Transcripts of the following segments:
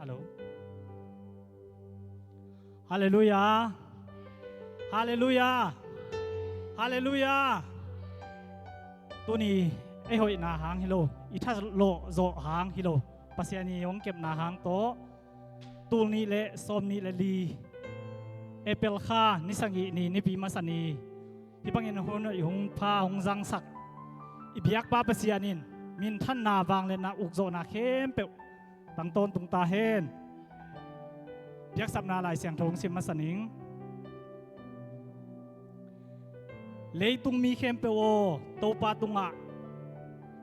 Hello. Hallelujah. Hallelujah. Hallelujah. Tuni ei hoi na hang hilo i tha lo zo hang hilo pasiani yong kep na hang to tul ni le som ni le li April kha nisangi ni ni pi masani hi bangin hun i hung pha hung zang sak i biak pa pasianin min than na wang le na uk zo na khem pe tang ton tung ta hen biak sap na lai siang thong sim masaning leitung mi khem pe o topa tunga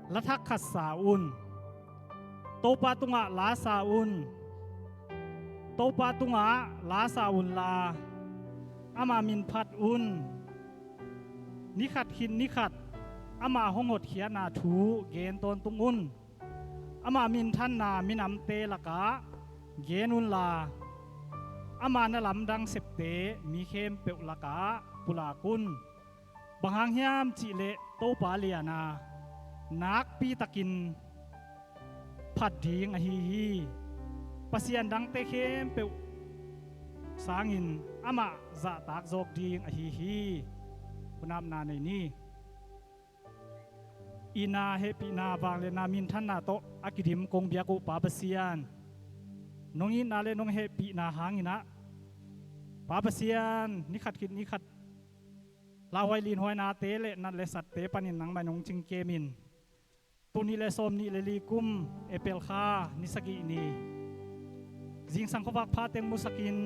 lathak khat sa un topa tunga la sa un topa tunga la sa un la ama min phat un nikhat hin nikhat ama hongot khia na thu gen ton tung un ama min than na minam te laka gen un la ama na lam dang sep te mi khem pe laka pula kun banghang hiam chi le to pa liana nak pi takin phat ding a hi hi pasian dang te khem pe sangin ama za tak zok ding a hi hi kunam na nei ni ina he pi na wang le na min than na to akidim kong bia ko pa pasian nongi na le nong he pi na hangina pa pasian ni khat kit ni khat la hoi lin hoi na te le nat le sat te panin nang mai nong ching kemin tuni le som ni le li kum epel kha nisaki ni jing sang khowak pha teng musakin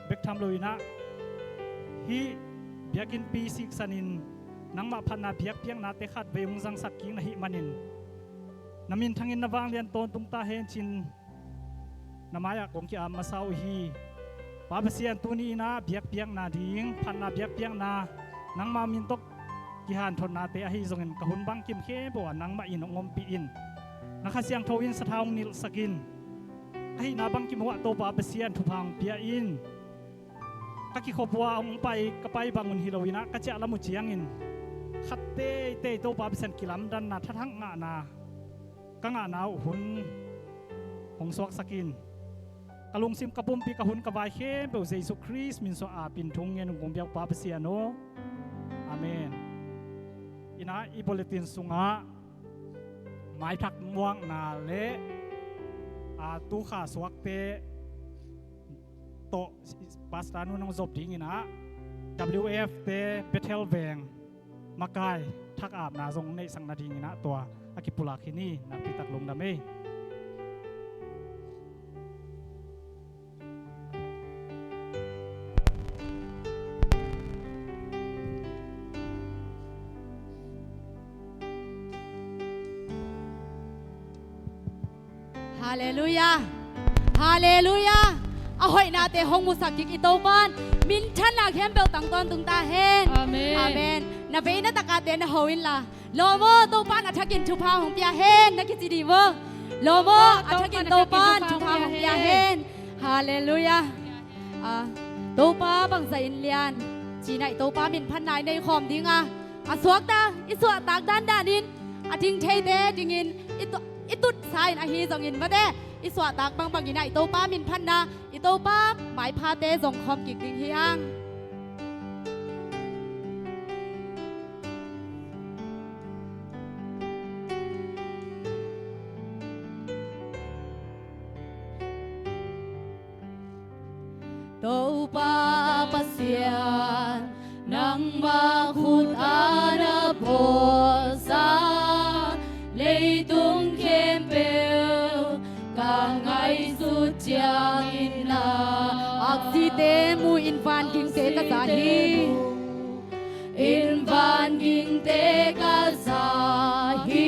bek tham loina hi biakin pi sik sanin nangma phan na biak piang na te khat veung jang sak king na hi manin namin thangin na wang lian ton tung ta hen chin namaya kong ki am masau hi pa pasian tuni na biak piang na ding phan na biak piang na nangma min tok ki han thon na te a hi zongin ka hun bang kim khe bo nangma in ngom pi in nakha siang tho in sathaung nil sakin ai na bang kim wa to pa pasian thu phang pia in ka ki khopwa ong pai ka pai bangun hilowina ka cha lamu chiang in khat te te to pa pasian kilam dan na thathang nga na ka nga na hun hong suak sakin kalung sim kapum pi ka hun ka vai khem pe Jesu Christ min so a pin thung ngen gong biak pa pasian o amen ina i bulletin sunga mai thak muang na le a tu kha suak te to pastor nu nong zop ding ina WF te Bethel veng makai thak ap na zong nei sang na ding ina tua akipula khini na pi tak lung dame. Hallelujah. Hallelujah. A hoi na te hong mu sak kik i to ban min than na khem bel tang ton tung ta hen. Amen. Amen. Na ve na taka te na hoin la. Lo mo to pan a thakin thu pha hong pia hen na ki chi di wo. Lo mo a thakin to pan thu pha hong pia hen. Hallelujah. À, to pa bang za in lian. Chi nai to pa min phan nai nei khom ding a. A suak ta i suak tak dan dan in a ding thei te ding in i tu i tut sa in a hi zong in ma te i suak tak bang bang in a i to pa min phan na i to pa mai pha te zong khom kik ding hi ang. To pa pasian nangma khut ana posa leitung khem pel ka ngai su chiang in la aksi te mu in van king te ka za hi in van king te ka za hi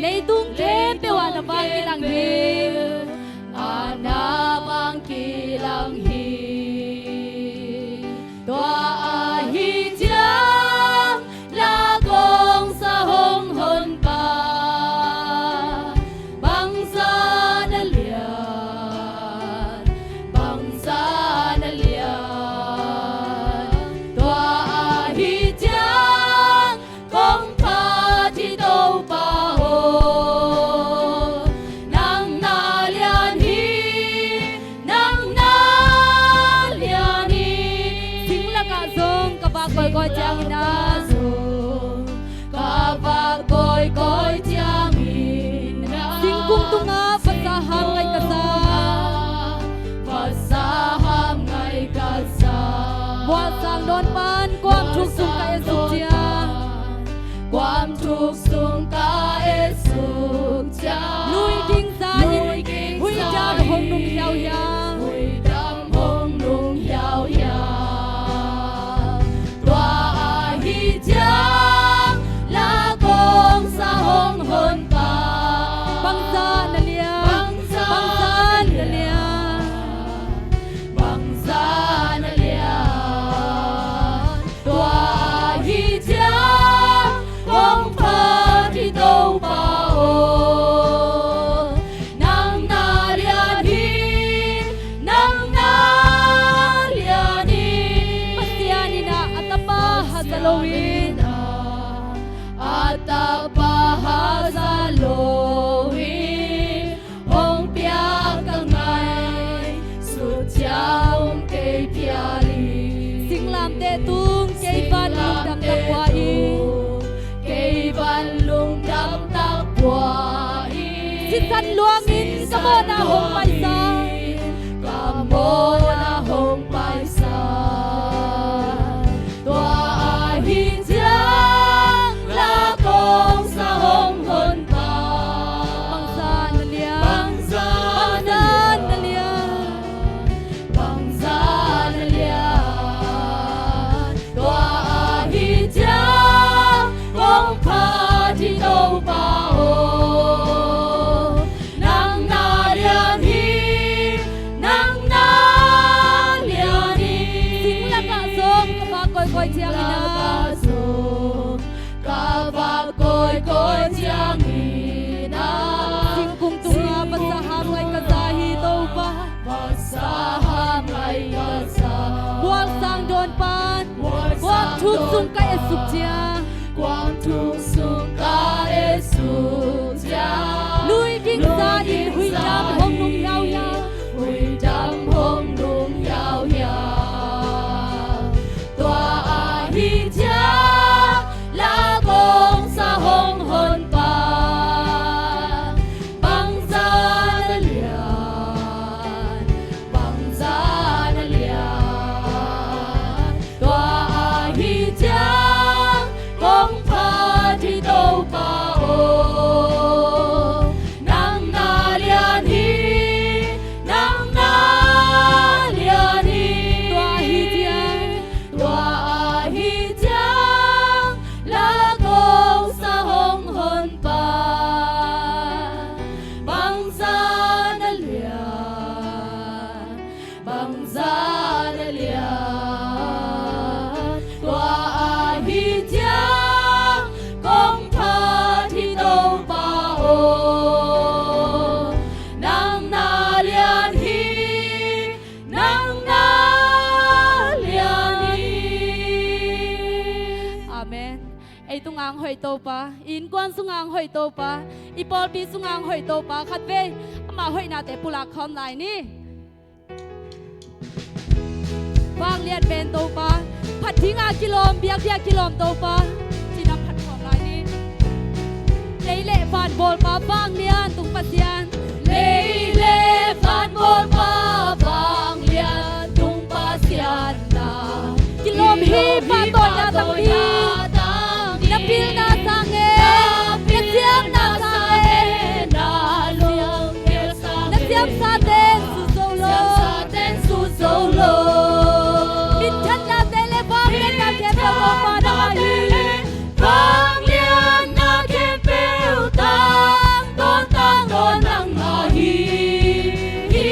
leitung khem pe wa na van kilang hi ana bang kilang hi tua a hi chiang la gong sa hong hon pa bang sa na lian bang sa na lian tua a hi chiang kong pha thi do pa ho nang na. Singlaka zong ka va koi koi chiang ina. Ka va koi koi chiang ina. Singkung tunga pasaham ngai ka sa. Pasaham ngai ka sa. Bual sang don pan kwam thuk sung ka e suk chia. Kwam thuk sung ka e suk chia. Lui ding za in hui dam hong nung hiao hia. Hui dam hong nung hiao hia. Tua hi chiang la kong sa hong hon pa. Bang za na lia. Bang za Bang za na lia. Bang za na lia. Tua hi chiang kong pha thi to pa o. Nang na lian hi, nang na lian hi. Pasian ina atapa hasalowin. Atapahazaloin hong pia ka ngai su chiang ke piali. Singlam te tung kei van lung dam tak kwa i. Ke van lung dam tak kwa i. Sisan luangin kamo na hong pai sa. Kamo na hong pai sa. Tua hi chiang la kong sa hong hon pa. Bang za na lia. Bang za Bang na za na lia. Bang za na lia. Tua hi chiang kong pha thi to pa o. Nang na lian hi, nang na lian hi. Singlaka zong ka va koi koi chiang ina. Ka va koi koi chiang ina. Singkung tunga pasaham ngai ka za hi to pa. Pasaham ngai ka sa. Bual sang don pan. Kwam thuk sung ka e suk chia. Quang thuk sung ka e suk chia. Lui ding za in hui dam hong nung hiao hia. Hui dam hong nung hiao hia. Tua hi chiang la kong sa hong hon pa. Bang za na lian, bang za na lian. Tua hi chiang kong pha thi to pa o. Nang na lian hi, nang na lian hi. Tua hi chiang. Tua hi chiang la kong sa hong hon pa. Bang za na lian, bang za na lian. Tua hi chiang kong pha thi to pa o. Nang na lian hi, nang na lian hi. Amen. Ei tung ang hoi to pa. In kwan sung ang hoi to pa. I pol pi sung ang hoi to pa. Khat ve ama hoi na te pula khom lai ni. Wang lian pen to pa. Phat thinga kilom biak biak kilom to pa. Chinam phat khom lai ni. Lei le van bol pa bang lian tung pasian. Lei le van bol pa bang lian tung pa sian na. Kilom hi pa to na tang pi. Na pil na sang e. Na siam na sang e. Na lung el sang Na siam sa ten su zo lo. Siam sa ten su zo lo. Min than na te le bang le na ke pe lo pa na hi. Bang lian na ke pe tang ton tang ton nang na hi. Hi.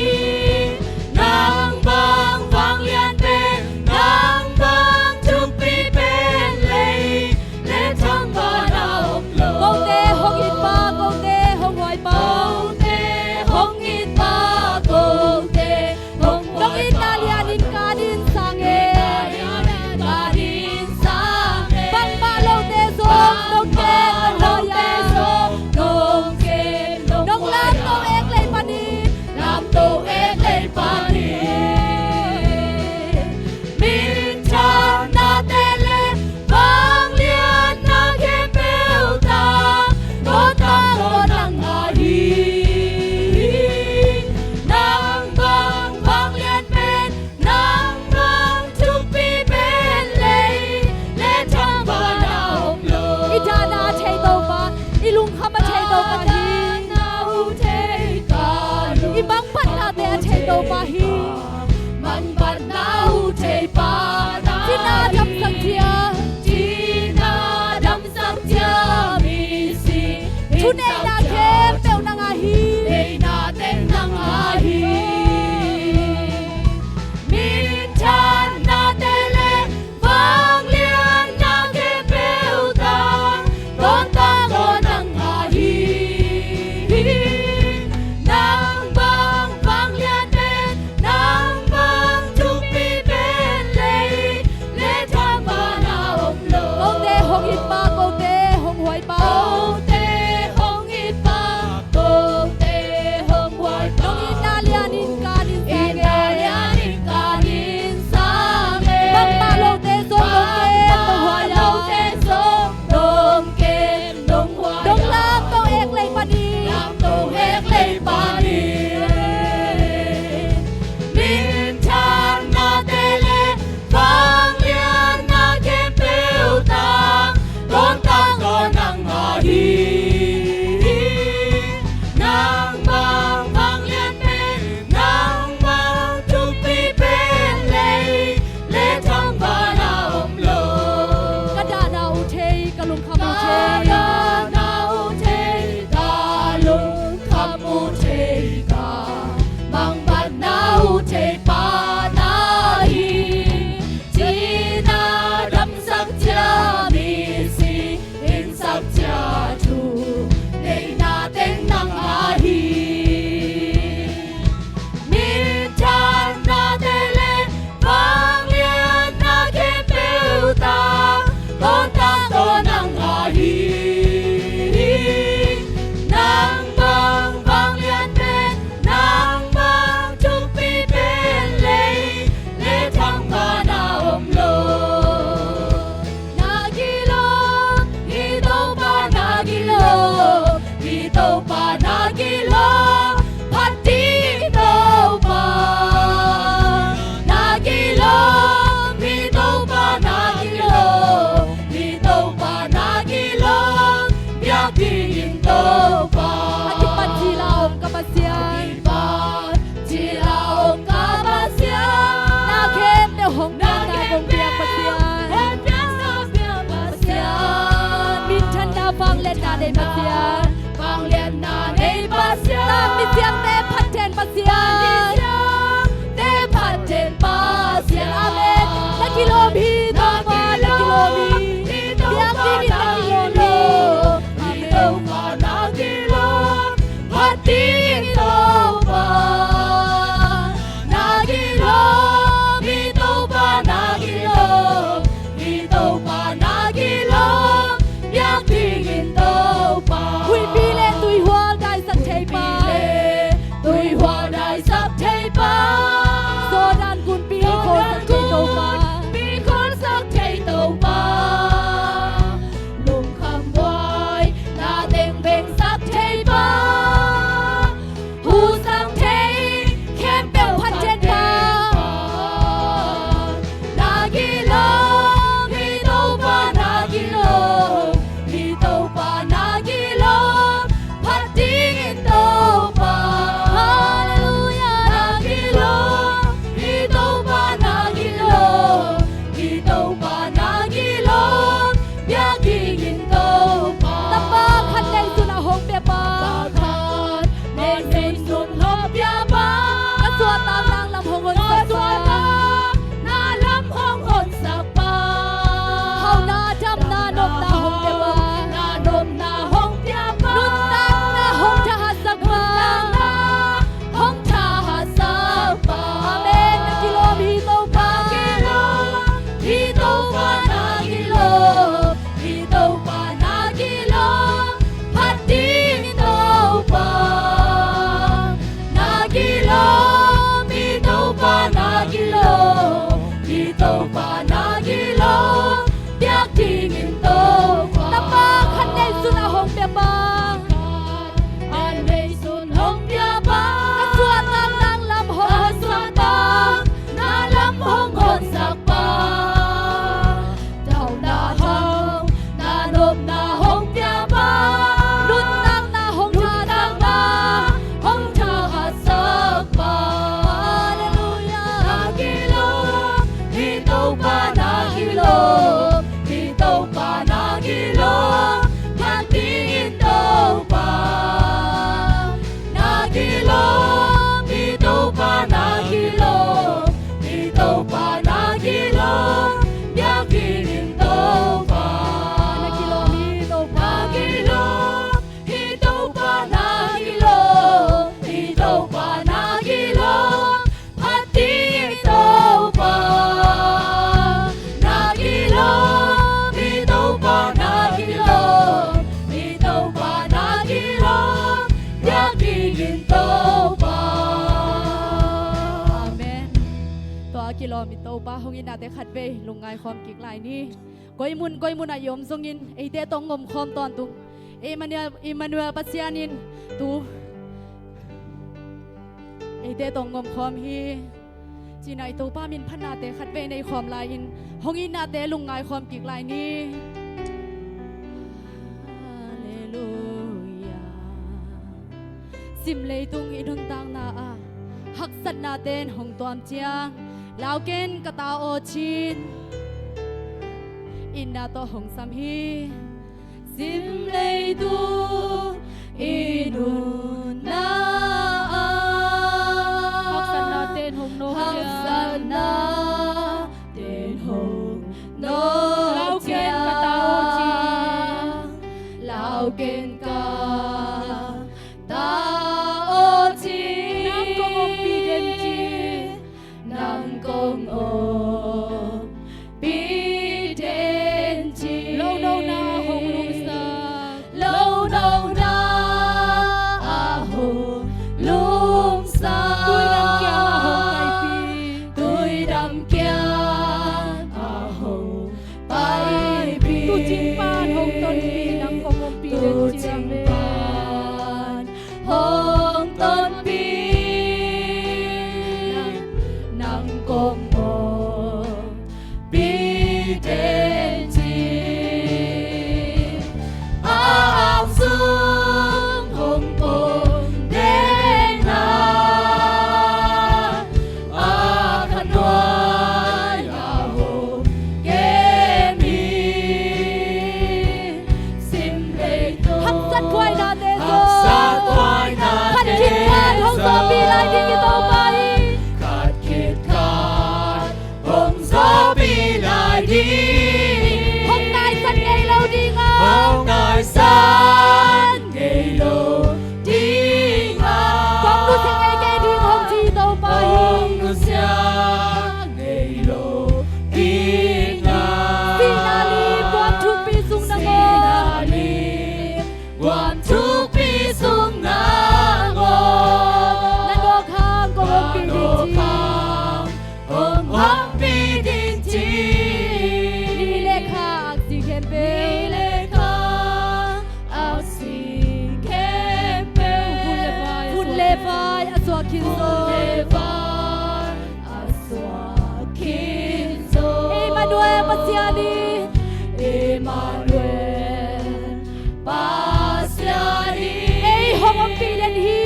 Mi siang te phat then Pasian. Te phat then Pasian. Amen. Na kilom hi to pa na kilom hi. Biak ding in na kilom hi. Amen. To pa na kilom. Phat ding to pa. Na kilom. Mi to pa na kilom. Mi to pa na kilom. Biak ding in to pa. Hui pi le tui hual dai sak thei pa. Tui hual dai sak thei pa. So dan kun pi khon sak thei to pa. Pi khon sak thei to pa. Lung kham buai na teng beng sak thei pa. Hu sak thei khem pel Phat then pa. Na gi lo mi to pa na gi lo mi to pa na gi lo phat ding in to pa. Hallelujah. Na gi lo mi to pa na gi lo mi to pa na gi lo biak ding in to pa. Tapa khat nei sun a hong pe pa. Pa khat nei nei sun hop ya pa. Ka sua tam nang lam hong on Na sak sua pa. ta na lam hong on sak pa. Hau na dam na nom na hong pe pa. Na nom na hong pia pa. Nun tak na hong tha ha sak pa. Na hong tha ha sak pa. Amen. Na kilom hi to pa. Na kilo hi to pa na kilo hi to pa na kilo phat ding to pa. Na kilo mi to pa na kilo mi to pa na kilo biak ding in to pa. Tapa khat nei sun a hong pe pa. An nei sun hong pia pa. Ka sua tam nang lam hong Na on sua sak pa. ta na lam hong on sak pa. Dau na hong na nom na hong pia pa. Nun tak na hong Nun tha tak sak na pa. hong tha ha sak pa. Hallelujah. Na kilo hi to pa na kilo hi to pa na kilo phat ding in to pa. Na kilo mi to pa na kilo mi to pa na kilo biak ding in to pa. Na kilom hi to pa. Na kilo hi to pa na kilo hi to pa na kilo phat ding in to pa. Na kilo mi to pa na kilo mi to pa na kilo biak ding in to pa. Amen. To kilom i to pa hong in na te khat ve lungai khom kik lai ni. Koi mun koi mun a yom zong in ei te tong ngom khom ton tung. Emmanuel Emmanuel Pasianin tu ei te tong ngom khom hi. Chinai to pa min phana te khat ve nei khom lai in hong in na te lungai khom kik lai ni. Hallelujah. Sim lei tung inun tang na a hak sat na ten hong tuam chiang lao ken ka ta o chin in na to hong sam hi sim lei tu inun na a Hak san na ten hong no hak sat na ten hong no Lao ken ka ta o chin. Lao ken ka ta o chin. Nang kong om pi den chin. Nang kong om pi den chin. Lo no na hong lung sak. Lo no na a hong lung sa. Tui dam kyang a hong kai pi. Tui dam kyang a hong pai pi. Tu ching pan hong ton pi nang kong om pi Tu den chin. ching Amen. pan hong ton pi. Nang kong om pi den chin. Ang sung hong pong den na. A khan nuai a hong ke mi. Sim lei tu. Hak sat puai na te zo. Hak sat puai na Khat te chit Emmanuel Pathian Emmanuel Pathian Ei hong om pi den hi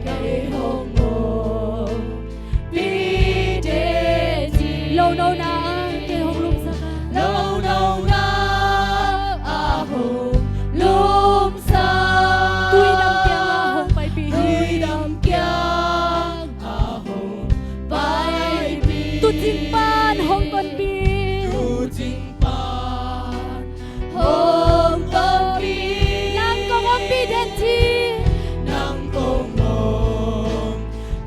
Kei hong om pi de chi Lo no na ke hong lum saka Lo no na a hong lum sa Tui dam kiang a hong pai pi hi Tui dam kiang a hong pai pi Tu jing pan hong ton pi Tu jing pan hong ton pi Nang kong om pi den chi Nang kong om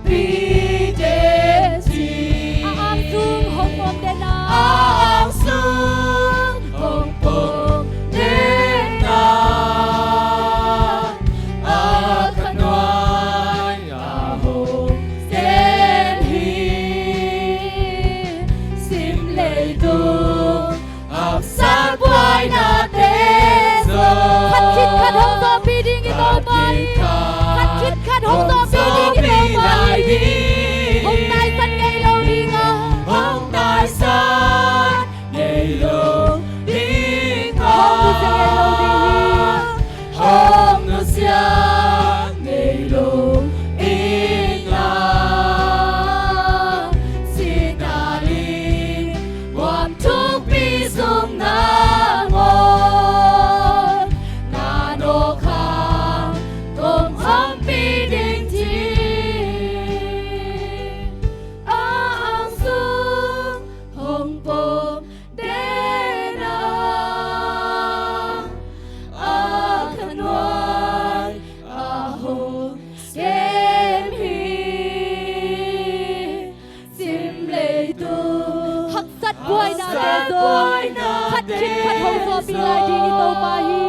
pi de chi A ang sung hong pom den na Ang sung hong pom den na A khanoai a hong sen hi Sim lei tung ap sát quai na te zo Khat khit khat hong zo pi ding i to pa Khat khit khat hong zo pi ding i to pa Hong tai san ngei lo ding a Hong tai san ngei lo ding a Hong nu sia ngei lo ding a Xin na linh Guam thúc pi sung na ngon Na nô khang Kong om pi ding chi Ang sung hong pom de na A khanoai a hong kem hi Sim lei tu Hak sat buai na te zo Khat khit khat hong zo pi lai ding i to pa hi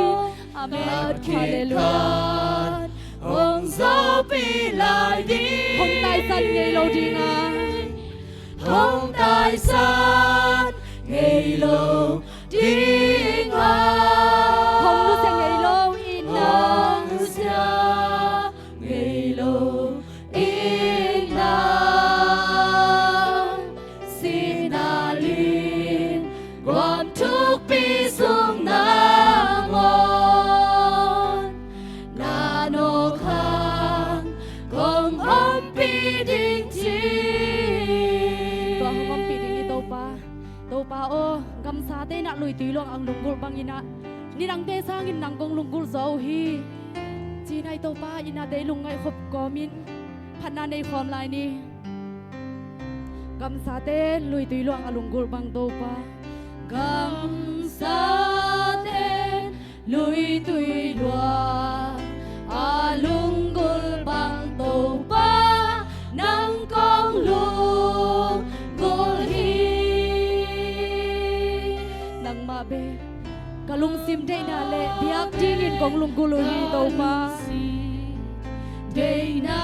Amen Hallelujah Hong zo pi lai ding Hong tai san ngei lo ding a Hong tai san ngei lo ding a Hong nu se ngei lo in na Hong nu sia ngei lo in na Sina lin guam thuk pi sung na ngon Na no khang kong om pi ding chi To hong om pi ding i to pa to pa o gam sa te na lui tui long ang lungul bangina ni nang te sang in nang kong lungul zo hi chi nai to pa ina te lungai khop komin phatna nei khom lai ni gam sa te lui tui long alungul bang to pa Gam sa te lui tui lua a lungul bang to pa nang kong lung gul hi Nang ma be kalung sim de na le biak ding in kong lungul hi to pa Day na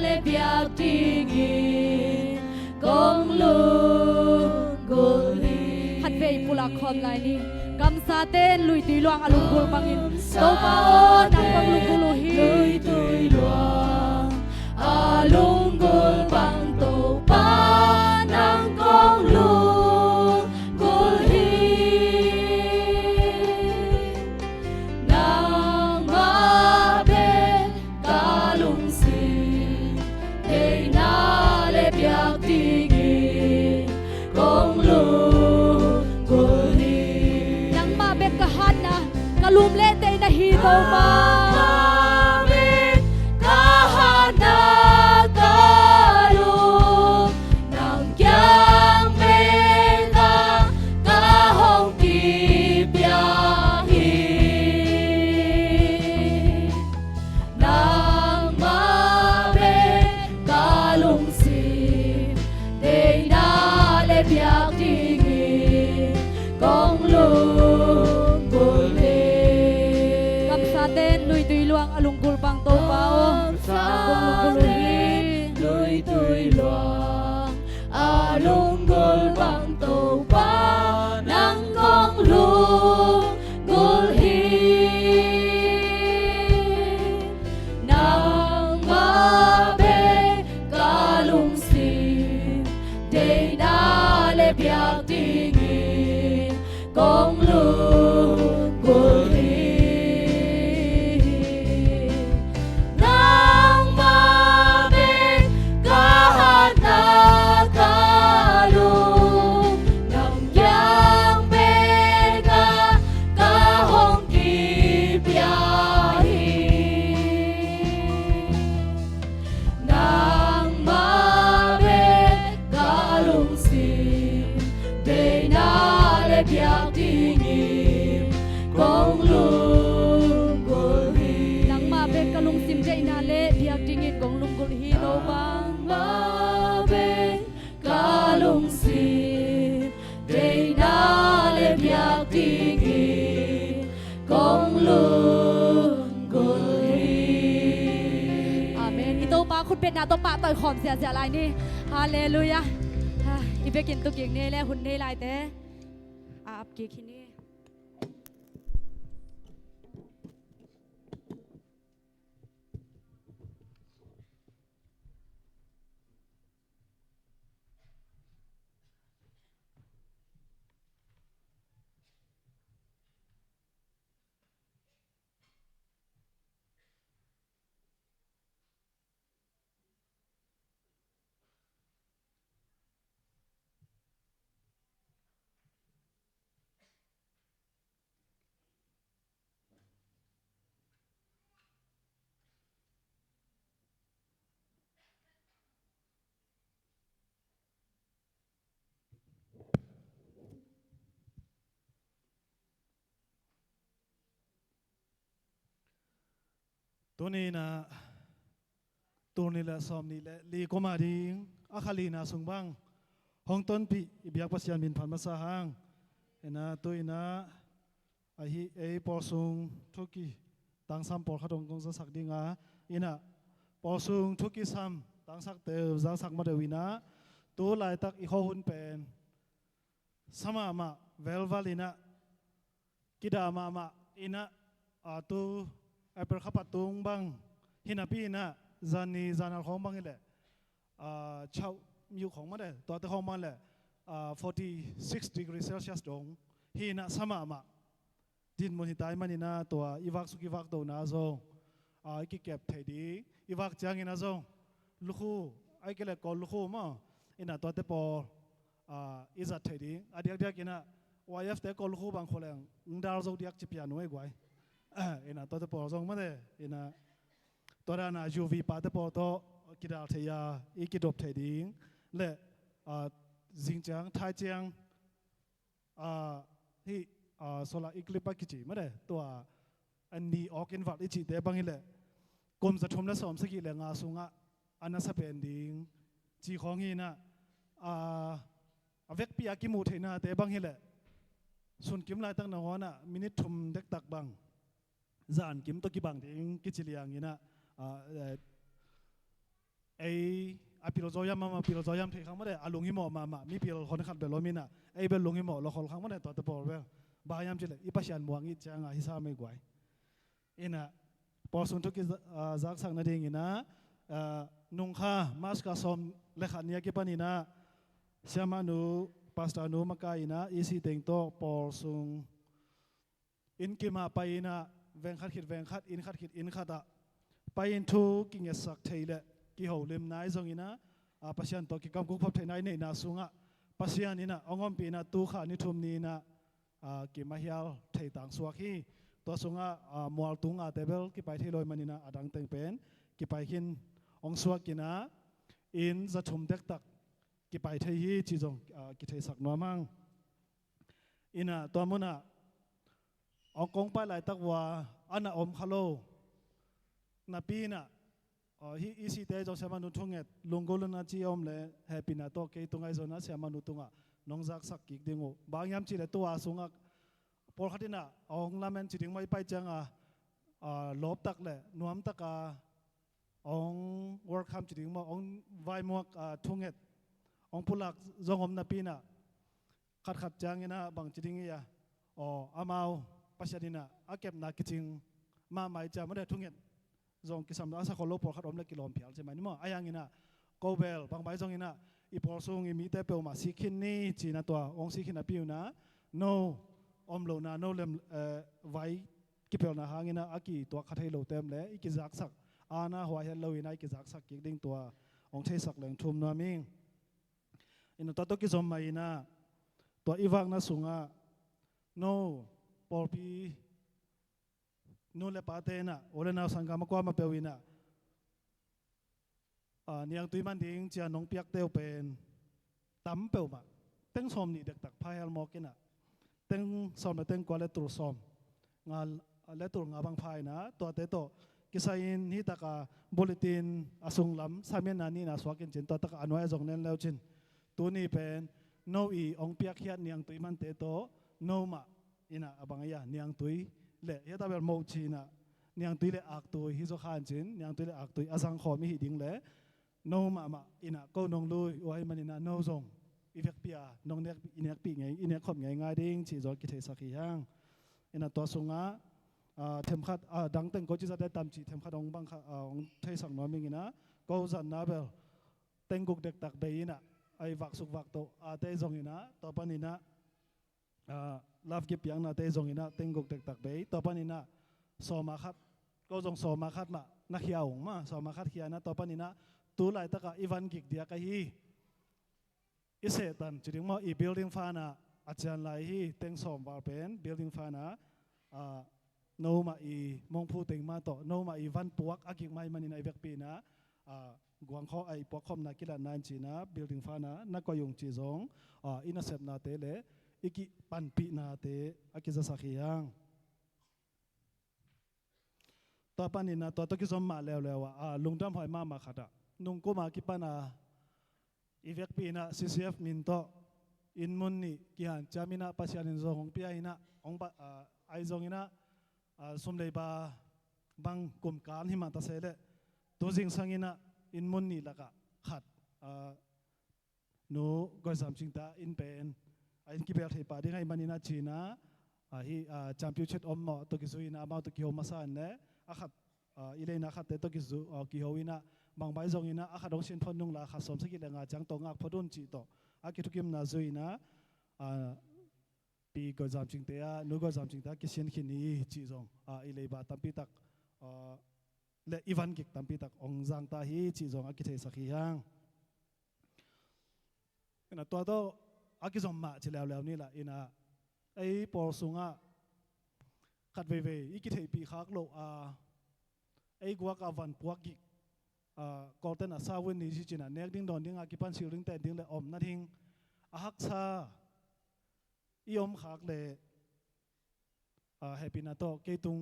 le biak tingin kong lung hi Khat ve pula khom lai ni gam sa ten lui tui luang alungul bangin to pa o nang kong lungul hi Lui tui luang a lungul bang to pa nang kong lung gul hi Nang ma be kalung si Day na le biak tingin kong lung gul hi Nang ma be ka han na kalum le te na hi to pa Amin kahanakalu nang kyang mena kahong kibiyahi nang mabe kalungsim day na le biak dingin kong lungguli Gam sa ten lui Kong lungkul hi Nangmah ben ka na ka lung Nang yang ben ka ka hong ki pia hi Nangmah ben ka lungsim Deina le biak dingin kong lungkul hi. Nangmah bek ka lungsim deina le biak dingin kong lungkul hi no bang. Nangmah bek ka lungsim deina le biak dingin kong lungkul hi. Amen. Ito pa khut bet na to pa toi khom sia sia lai ni. Hallelujah. I bekin tu king ne le hun ne lai te. A ap ke khini. Tuni na turni le sawmni le li kuma ding akhali na sungbang hong ton pi biak pasian min phan masa hang ena tu ina a hi ei por sung thuki tang sam por khatong kong sa sak dinga ina por sung thuki sam tang sak te za sak ma dewina tu lai tak i kho hun pen sama ma velvalina kida ma ma ina atu apel khapatung bang hinapi na zani zanar khong bang ile chau miu khong ma de to te khong ma le 46 degree Celsius dong hi na sama ma din mon hi tai mani na to iwak suki wak do na zo ki kep thei di iwak chang ina zo lukhu ai ke le ko lukhu ma ina to te por iza thei di adiak diak ina YF te ko lukhu bang kholeng ngdar zo diak chipia noi gwai ina to te por zong ma de ina ตัวนา UV ปาเตปอโตกิดาเทียอีกิดบเทดิงและจิงจังไทยเจียงที่โซลาอีกลิปกิจิไม่ได้ตัวอันนี้ออกอินวัดอิจิเตบังฮิเลกรมจะชมและสมสกิเลงาสุงะอันนั้นสเปนดิงจีของฮีนะอาเวกปีอากิมูเทนาเตบังฮิเลส่วนกิมลายตั้งนอนอ่ะมินิทุมเด็กตักบัง zan kim to ki bang ding ki chiliang ina ei apil zo yam ma pil zo yam the khang ma de alung hi mo ma ma mi pil khon khat be lo mi na ei be lung hi mo lo khol khang ma de to te por be ba yam chile i pasian muang i changa hi sa me gwai ina por sun to ki zak sang na ding ina nung kha mas ka som le kha nia ki panina siama nu pastor nu maka ina isi teng to por sung in kima paina veng khat khit veng khat in khat khit in khat a pain thu ki nge sak thei le ki ho lim nai zong ina a pasian to ki kam kuk phap thei nai nei na sunga pasian ina ongom pi na tu kha ni thum ni na a ki ma hial thei tang suak hi to sunga mual tung a tebel ki pai thei loi manina adang teng pen ki pai hin ong suak kina in za thum dek tak ki pai thei hi chi jong ki thei sak no mang ina to muna ong kong pa lai tak wa ana om khalo na pi na hi isi te jong sama nu thunget lungol na chi om le happy na to ke tungai zo na sama nu tunga nongzak sak kik dingo bangyam chi le tuwa sunga por khatina ong lamen chi ding mai pai changa lop tak le nuam taka ong work ham chi ding mo ong vai mo thunget ong pulak zong om na pi na khat khat chang ina bang chi ding ya o amao pasianina akep na kiching ma mai cha ma de thunget zong kisam asa kholo por khat om le kilom phial che mai ni mo ayang ina kobel bang bai zong ina i por sung i mi te pe ma sikhin ni chi na to ong sikhin na piu na no. om lo na no lem vai ki pel na hangina aki to kha thei lo tem le iki zak sak ana hwa he lo ina iki zak sak ki ding tua ong thei sak leng thum na ming ina to to ki zom mai na to iwak na sunga no porpi nu le pa te na ole na sangka ma kwa ma pewina niang tui man ding chia nong piak teu pen tam peu ma teng som ni dek tak phai hal mo kina teng som na teng kwa le tur som nga le tur nga bang phai na to te to kisain hi taka bulletin asung lam samen na ni na swakin chin to taka anwai zong nen leo chin tu ni pen no i ong piak hiat niang tui man te to no ma ina abangaya niang tui le he ta bel mo chi na niang tui le ak tui hi zo khan chin niang tui le ak tui azang kho mi hi ding le no ma ma ina ko nong lui wai manina no zong ivek pia nong nek inek pi ngai inek khop ngai ngai ding chi zo ki the sakhi hang ina to sunga them khat dang teng ko chi za tam chi them khat ong bang kha ong thei sak no ming ina ko zan na bel tengkuk dek tak be ina ai vak suk vak to a te zong ina to pan ina love gi piang na te zong ina tengkuk dek tak be to pan ina so ma khat ko zong so ma khat ma na khia ong ma so ma khat khia na to pan ina tu lai taka ivan gik dia ka hi ise tan chiding mo i building fa na achian lai hi teng som war pen building fa na no ma i mong phu teng ma to no ma i van puak akik mai manin ai vek pi na guang kho ai puak khom na kila nan chi na building fa na na ko yung chi zong ina sep na te le iki pan pi na te akiza sakhi yang to pan ina to to ki zom ma lew lewa a lungdam hoi ma ma khata nung ko ma ki pa na ivek pi na CCF min to in mun ni ki han chamina pasian in zong pi ina ong ba ai zong ina sum lei ba bang kum kan hi ma ta se le tu jing sangina in mun ni laka khat nu goi sam ching ta in pen in ki bel thei pa ding ai manina china hi championship om mo to ki zuina ma to ki ho ma sa ne a khat ile na khat te to ki zu ki ho ina bang bai zong ina a khat dong sin phon nung la kha som saki le nga chang to ngak phodun chi to a ki thukim na zuina pi goi jam ching te a nu goi jam ching ta ki sin khini chi zong ile ba tampi tak le ivan gik tampi tak ong jang ta hi chi zong a ki thei sakhi hang ina to to a ki zong ma chi lew lew ni la ina ai por sunga khat ve ve i ki thei pi khak lo a ai gwa ka van puak gik kolten a sawin ni chi china nek ding don ding a ki pan sil ding ten ding le om na thing a hak sa i om khak le happy na to ke tung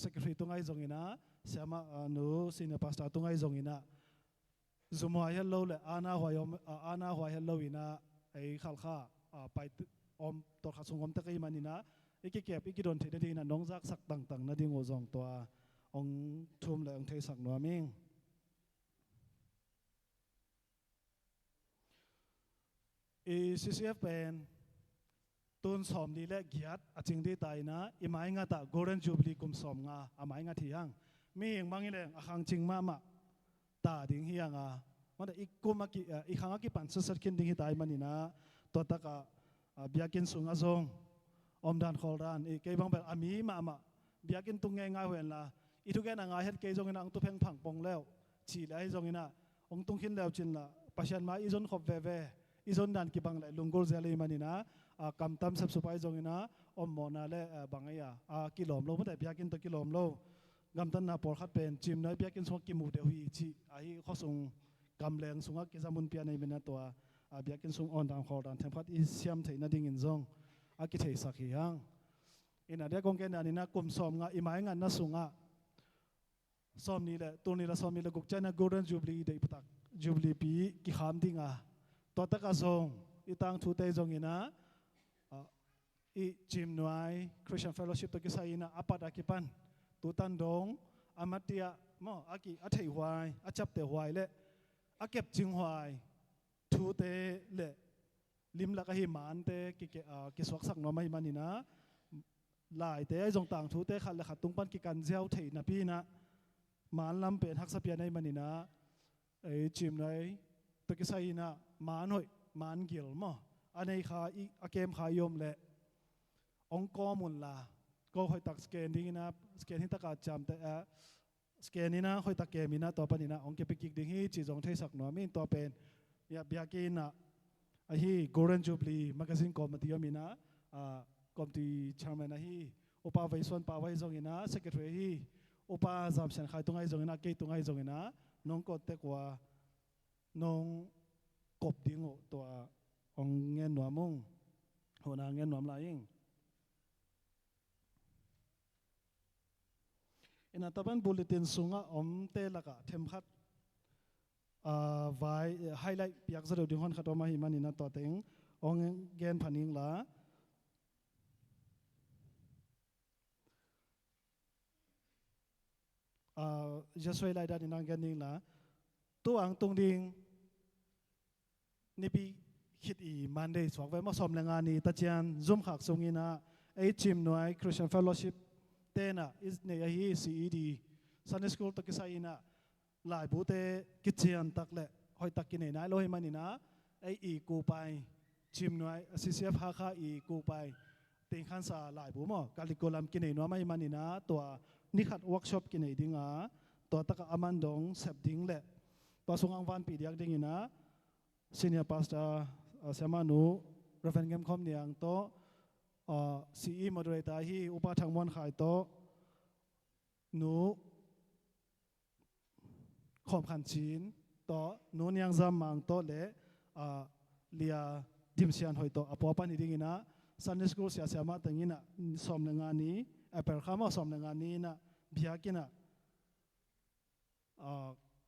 secretary tung ai zong ina siama nu senior pastor tung ai zong ina zumwa hello le ana hwai om ana hwai hello ina ai khal kha pai om to kha sung om ta kai manina iki kep iki don the ding na nong zak sak tang tang na ding o zong to ong thum le ong thei sak no ming e CCF pen tun som ni le giat aching di tai na imai nga ta golden jubilee kum som nga amai nga thi hang mi ing mangi le akhang ching ma ma ta ding hi anga ma da ikum aki i khanga ki pan sasar kin ding hi tai manina to ta ka biakin sunga zong om dan khol ran e ke bang bel ami ma ma biakin tung nge nga wen la i thu ke na nga het ke zong ina ang tu pheng phang pong leo chi lai zong ina ong tung khin leo chin la pasian ma i zon khop ve ve i zon dan ki bang lai lungul zeli manina kam tam sap supai zong ina om mo na le bangaya a ki lom lo ma da biakin to ki lom lo gam tan na por khat pen chim na biakin so ki mu de hui chi a hi khosung kam leng sunga ki zamun pia nei mena to a biakin sung on dang khol dan them khat i siam thei na ding in zong a ki thei sak hi hang ina de kong ke na ni na kum som nga imai nga na sunga som ni le tu ni la som ni le guk chana golden jubilee dei patak jubilee pi ki kham dinga to taka zong i tang thu te zong ina i chim nuai Christian Fellowship to ki sai ina apat akipan tu tan dong amatia mo aki a thei huai a chap te huai le a kep ching huai thu te le lim la ka hi man te ki ke ki swak sak no mai manina lai te zong tang thu te khat le khat tung pan ki kan jiao thei na pi na man lam pen hak sa pia nei manina ei chim nei to ki sai na man hoi man gil mo anei kha i akem kha yom le Ong ko mun la ko hoi tak scan ding ina scan hi taka cham te scan ina hoi tak ke mina to pan ina ong ke pikik ding hi chi jong thei sak no min to pen ya biakin na a hi Golden Jubilee Magazine Committee amina committee chairman a hi upa vai son pa vai zong ina secretary hi upa zam sen khai tungai zong ina ke tungai zong ina nong ko te kwa nong kop ding to ong ngen nuamung hona ngen nuam la ing ina taban bulletin sunga om te laka themkhat vai highlight piak zaro ding hon khatoma hi manina to teng ong gen phaning la jasoi lai da dinang gen ding la tu ang tung ding nipi khit i Monday chuak ve ma som le nga ni tachian zoom khak sungina ei chim nuai Christian Fellowship te na is ne hi CED Sunday School to kisai ina lai bu te kichian tak le hoi tak ki nei nai lo hi manina ei i ku pai chim nuai CCF Hakha i ku pai ting khan sa lai bu mo kalikolam ki nei no mai manina to nikhat workshop ki nei dinga to taka aman dong sep ding le to sungang van pi diak ding ina senior pastor Siamanu Reverend Ngem Khom Niang to CE moderator hi upa thangmon khai to nu khom khan chin to nu niang zam mang to le lia dim sian hoi to apo pa ni ding ina Sunday school sia sia ma tangina som le nga ni aper khama som le nga ni na biakina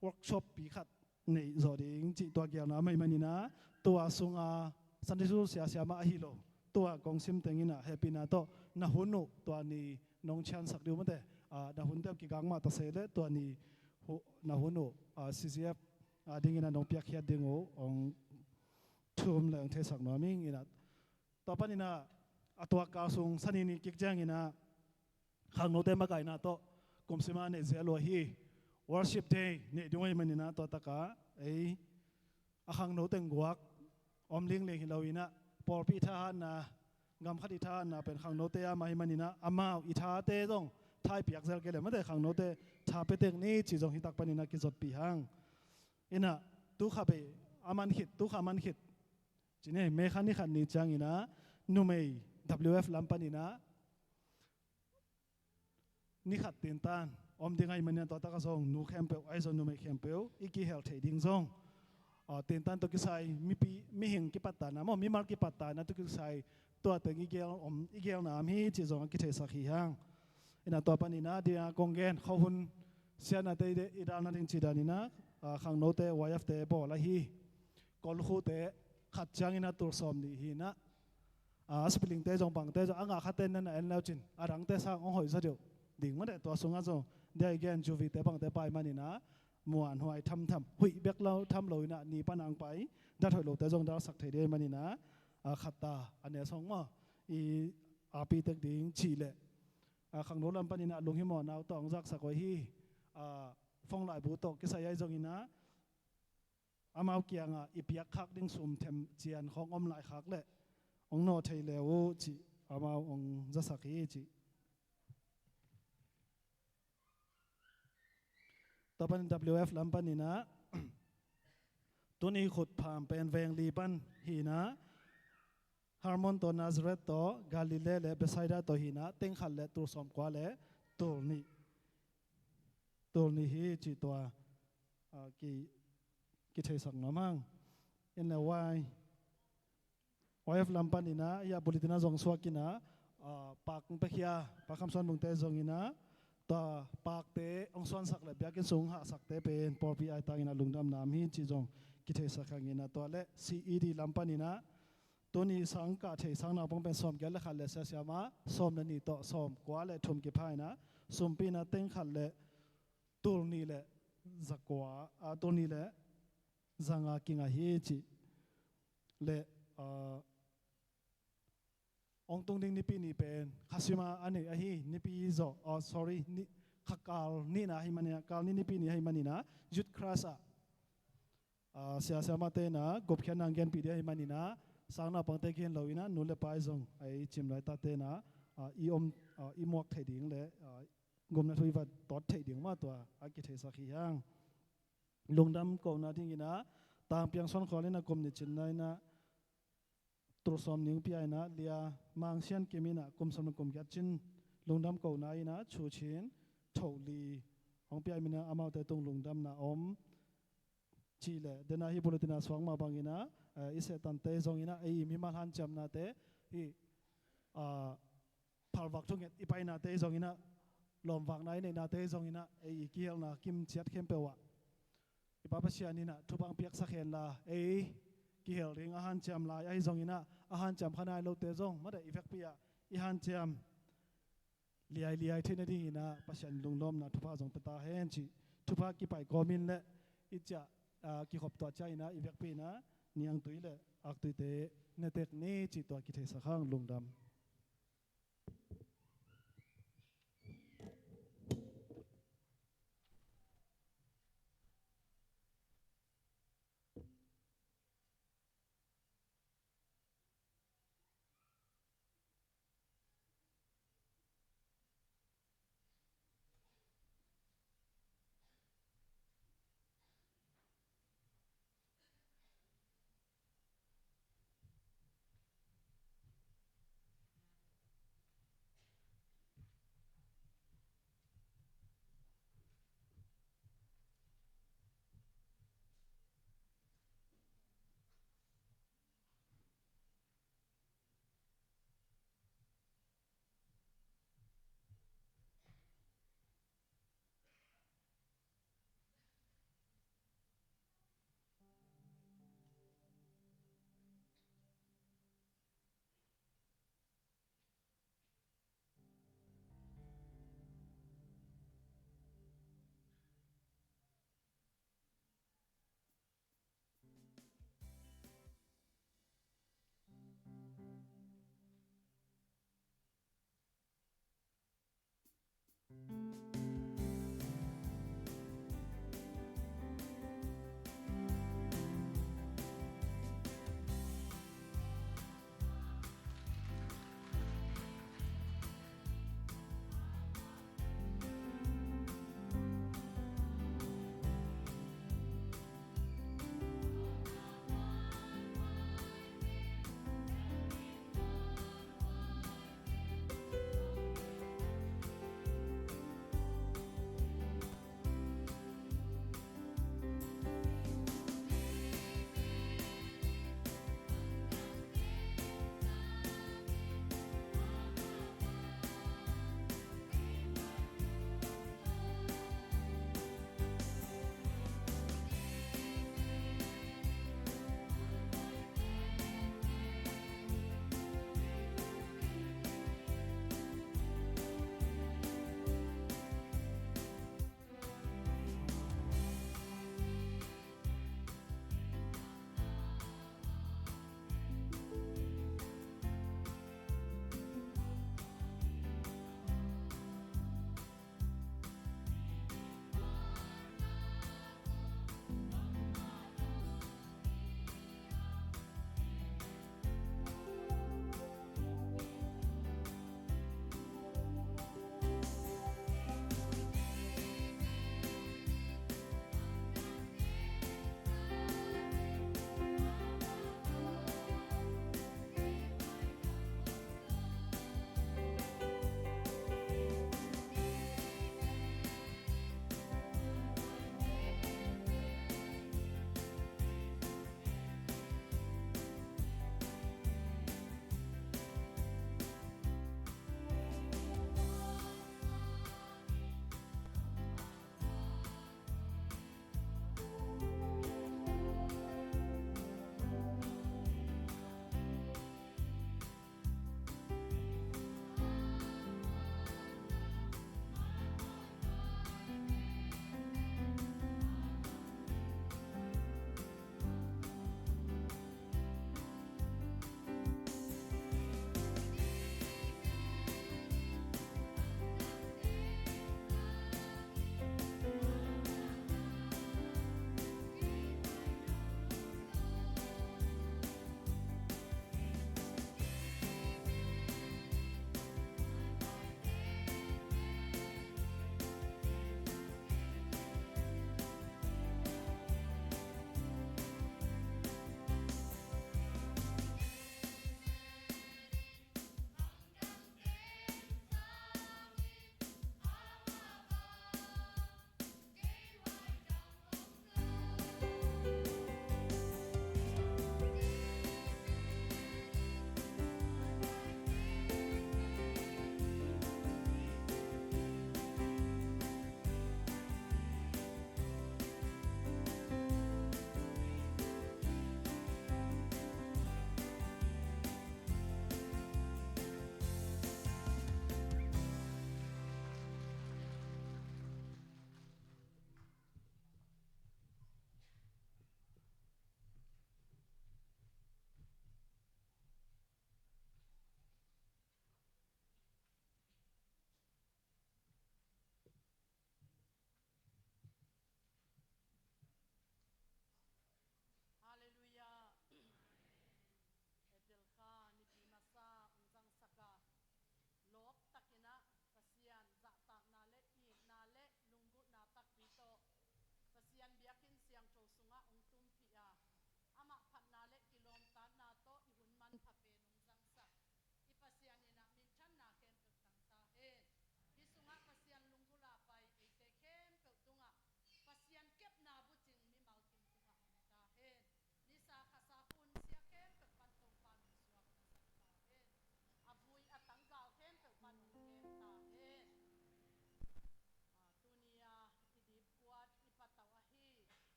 workshop pi khat nei zo ding chi to gya na mai mani na tua sunga Sunday school sia sia ma hi lo tua kong sim tengina happy na to na hunu tua ni nong chan sak diu mate na hun te ki gang ma ta se le tua ni na hunu CCF ding ina nong piak hiat ding ong thum le ang the sak no ming ina to panina atwa ka sung sani ni kik jang ina khang no te ma kai na to kumsima ne zelo hi worship day ne dingoi manina to taka ei akhang no teng guak om ling leng hi loina por pi tha na ngam khati tha na pen khang no te a mai manina amao i tha te dong thai piak zel ke le ma de khang no te tha pe tek ni chi jong hi tak panina ki zot pi hang ina tu kha pe aman hit tu kha man hit chine me khani khan ni chang ina numei WF lampanina ni khat tin tan om ding ai manian to ta ka zong nu khem pe ai zong nu me khem pe iki hel thei ding zong tin tan to ki sai mi pi mi hing ki pat ta na mo mi mar ki pat ta na to ki sai to te ngi gel om i gel na mi chi zong ki thei sak hi hang ina to pa ni na dia kong gen kho hun sia na te de ida na ding chi da ni na khang no te yf te bo la hi kol khu te khat chang ina tur som ni hi na a spilling te jong bang te jong anga khaten na en lao chin arang te sang ong hoi sa deu ding ma de to sunga zo de again juvi te bang te pai mani na muan huai tham tham hui bek lo tham lo na ni panang pai dat hoi lo te jong dar sak thei de mani na khatta ane song ma i api tek ding chi le khang no lam panina lung hi mo naw tong zak sakoi hi phong lai bu to ki sa yai jong ina amau kianga ipiak khak ding sum them chian khong om lai khak le ong no thei le u chi amau ong za sak hi chi tapan WF lampanina tuni khut pham pen veng li pan hi na Harmon to Nazareth to Galilee le Bethsaida to hi na teng khal le tur som kwa le tur ni hi chi to ki ki thei sak no mang in le y YF lampan ina ya bulitina zong suakina pak pe khia pakam son mung te zong ina ta pak te ong son sak le biakin sung ha sak te pen por pi ai tang ina lungdam nam hi chi zong ki thei sak hang ina to le CED lampan ina tuni sang ka thei sang na pong pen som gel khal le sa siama som na ni to som kwa le thum ki phai na sum pi na teng khal le tur ni le zakwa a tur ni le zanga kinga hi chi le ong tung ding ni pi ni pen khasima ani a hi ni pi zo oh sorry ni khakal ni na hi mania kal ni ni pi ni hi mani na jut krasa sia sia ma te na gop khian nang gen pi de hi mani na Sang na pangte khin lo ina nu le pai zong ai chim lai ta te na i om i muak thei ding le gom na thui va tot thei ding ma to a ki thei sa khi hang. Lungdam ko na ding ina tang piang son kholina kum ni chin nai na tursom ning pi ai na lia mang sian kimina kum sam kum gyat chin lungdam ko na ina chu chin tho li hong pi ai mina amau te tung lungdam na om chi le dena hi bulletin a swang ma bangina ise tan te zong ina ei mi ma han cham na te hi a phalwak thung ipai na te zong ina lom wak nai nei na te zong ina ei kiel na kim chiat khem pewa ipa pasian ina thubang piak sakhen la ei ki hel ring a han cham lai ai zong ina a han cham khanai lo te zong ma da effect pia i han cham liai liai thina ding ina pasian lunglom na thupa zong pata hen chi thupa ki pai komin le icha ki khop to cha ina effect pi na niang tui le ak tui te ne tek ni chi to ki the sakhang lungdam.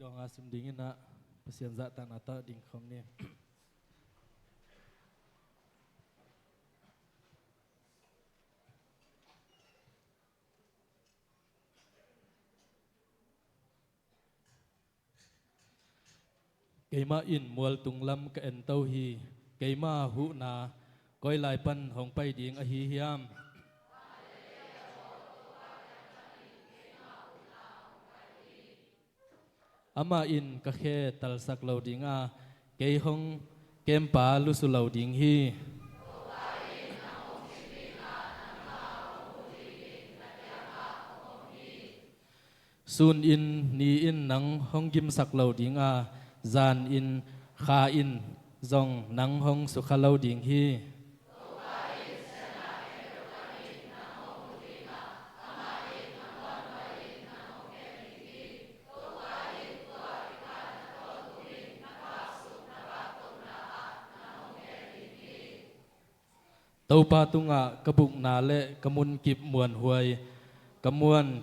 Dong a sim ding in a Pasian za ta na ta ding khom ni. Keimah in mual tung lam ka en to hi keimah hu na koi lai pan hong pai ding a hi hiam. Amah in ka khe tal sak lo ding a kei hong kempa lusu lo ding hi. Sun in ni in nang hong gim sak lo ding a zan in kha in zong nang hong sukha lo ding hi. Topa tungah ka buk na le ka mun kip muan huai ka muan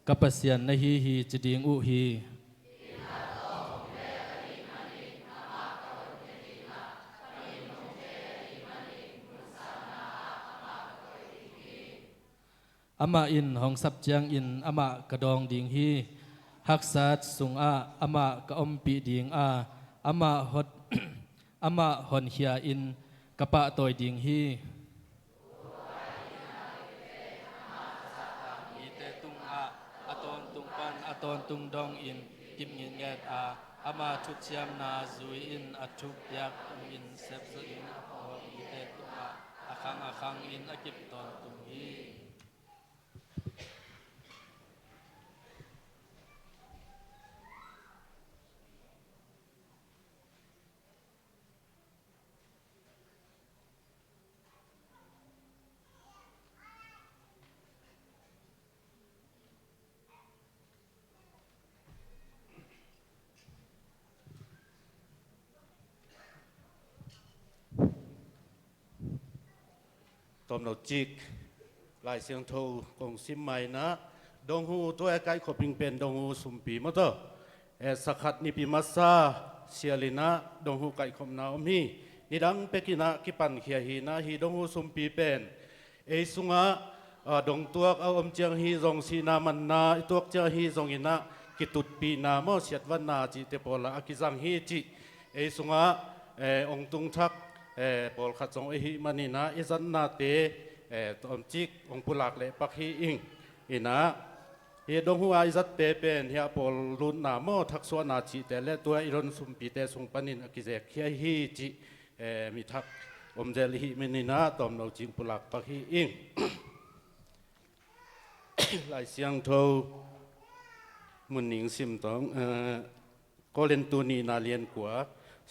ka pasian na hi hi chiding u hi. Amah in hong sap ciang in amah ka dong ding hi haksat sungah amah ka umpi ding a amah hot amah hon hia in ka pah toi ding hi. Ite tung a aton tung pan aton tung dong in kim ngin nget a ama thut siam na zui in a thuk yak in sep in a ite tung a akhang akhang in a kip ton tung hi. Tom lo chik lai siang tho kong sim mai na dong hu to e kai khoping pen dong hu sumpi mo to e sakhat ni pi masa sialina dong hu kai khom na om hi ni dang pekina ki pan khia hi na hi dong hu sumpi pen ei sunga dong tuak au om chiang hi zong si na man na tuak chiang hi zong ina ki tut pi na mo siat van na chi te pola akizang hi chi ei sunga ong tung thak pol khat zong hi manina izan na te tom chik ong pulak le pak hi ing ina hi dong hu ai zat te pen hi pol lun na mo thak so na chi te le tua iron sum pi te sung panin akizek hi hi chi mi thak om zel hi menina tom lo ching pulak pak hi ing lai siang tho mun ning sim tong ko len tu ni na lian kwa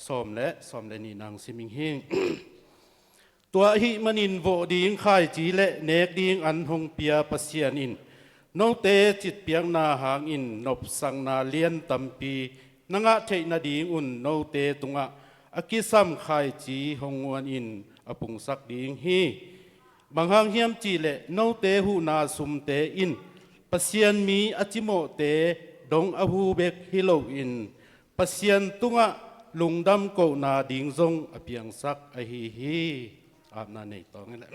som le som le ni nang siming hing tua hi manin vo ding khai chi le nek ding an hong pia pasian in no te chit piang na hang in nop sang na lian tampi nanga thei na ding un no te tunga akisam khai chi hong wan in apung sak ding hi banghang hiam chi le no te hu na sum te in pasian mi achimo te dong ahu bek hilo in pasian tunga lungdam ko na ding zong apiang sak a hi hi ap na nei tong le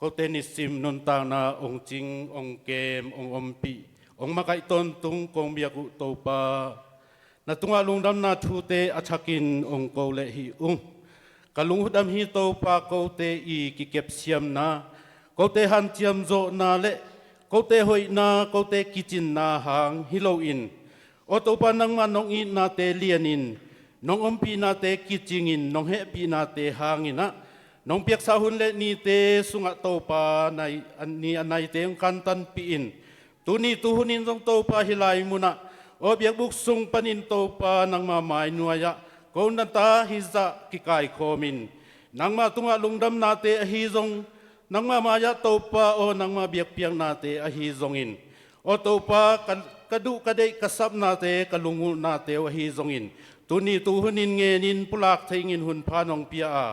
ko te ni sim non ta na ong ching ong kem ong om pi ong makai ton tung kong biak u to pa na tunga lungdam na thu te achakin ong ko le hi ung kalung hudam hi to pa ko te i ki kep siam na ko te han chiam zo na le ko te hoi na ko te kichin na hang hilo in o to pa nang ma nong i na te lian in nong om pi na te kiching in nong he pi na te hang ina nong piak sa hun le ni te sunga to pa nai an ni anai te kan tan pi in tu ni tu hunin jong to pa hilai muna o biak buk sung panin to pa nang ma mai nuaya ko na ta hi za ki kai khomin nang ma tunga lungdam na te hi zong nang ma ma ya to pa o nang ma biak piang na te a hi zong in o to pa kadu kadei kasap na te kalungul na te o hi zong in tu ni tu hunin nge nin pulak theingin hun pha nong pia a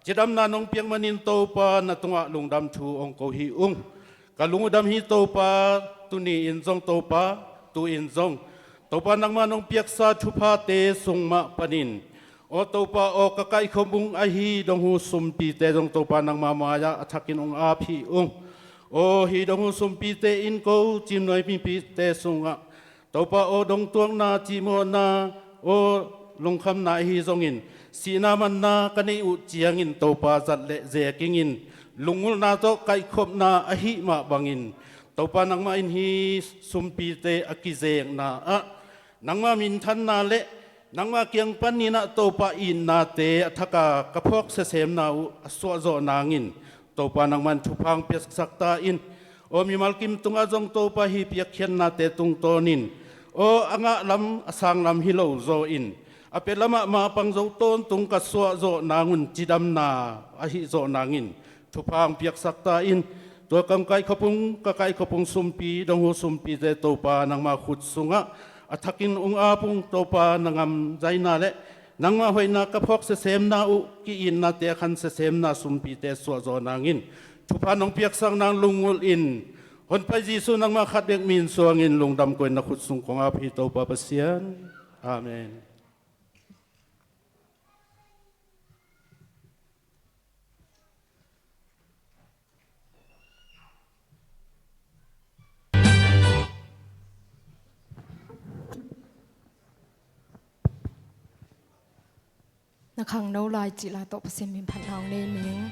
chidam na nong piang manin to pa na tunga lungdam thu ong ko hi ung kalungudam hi to pa tuni in zong topa tu in zong topa nangma nong piaksa thupha te sungma panin o topa o kakai khomung a hi donghu sumpi te dong topa nangma maya athakin ong a phi ung o hi donghu sumpi te in ko chim noi pi pi te sunga topa o dong tuang na chi mo na o lungkham na hi zongin si na man na kanei u chiang in topa zat le ze king in lungul na to kai khop na a hi ma bangin topa nangma in hi sumpi te akizeng na a nangma min than na le nangma kiang pan ni na topa in na te athaka kaphok se sem na u aswa zo nangin topa nangman thupang pe sakta in o mi malkim tunga jong topa hi piak khian na te tung tonin o anga lam asang lam hi lo zo in ape lama ma pang zo ton tung ka suwa zo nangun chidam na a hi zo nangin thupang piak sakta in to kam kai khopung ka kai khopung sumpi dong hu sumpi te topa nangma khut sunga athakin ung apung topa nangam zaina le nangma hoina ka phok se sem na u ki in na te khan se sem na sumpi te suwa zo nangin thupa nong piak sang nang lungul in hon pa jisu nangma khat bek min suangin lungdam koin na khut sung kong a phi topa pasian amen. Na khang no lai chi la to pasien min phan hang ne ning.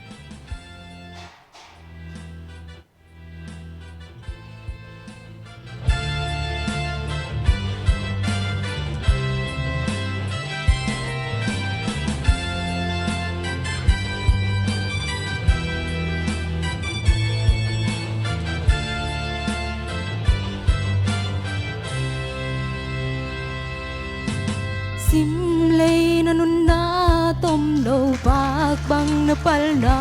Sim lei na nun na tom lo bak bang na pal na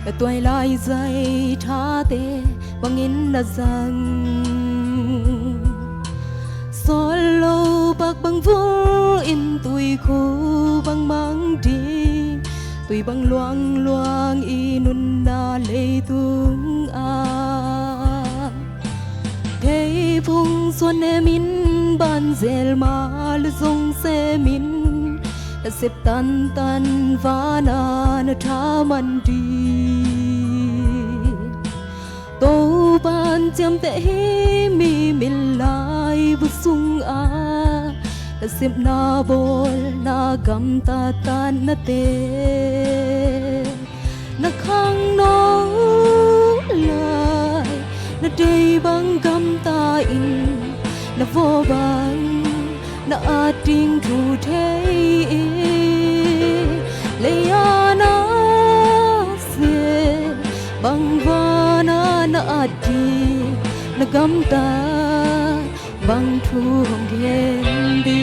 na tuai lai zai tha te bangin na zang solo bak bang vul in tui khu bang mang đi tui bang luang luang i nun na lei tung a thế phung xuân em in ban zel ma lu zong se min na sep tan tan va na na tha man đi tô ban chiam te hi mi min lai bu sung a na sep na bol na gam ta tan na te na khang no lai na dei bang gam ta in na vô bang na a ting thu thế lấy a na se bang va na na a ti na gam ta bang thu hong khen đi.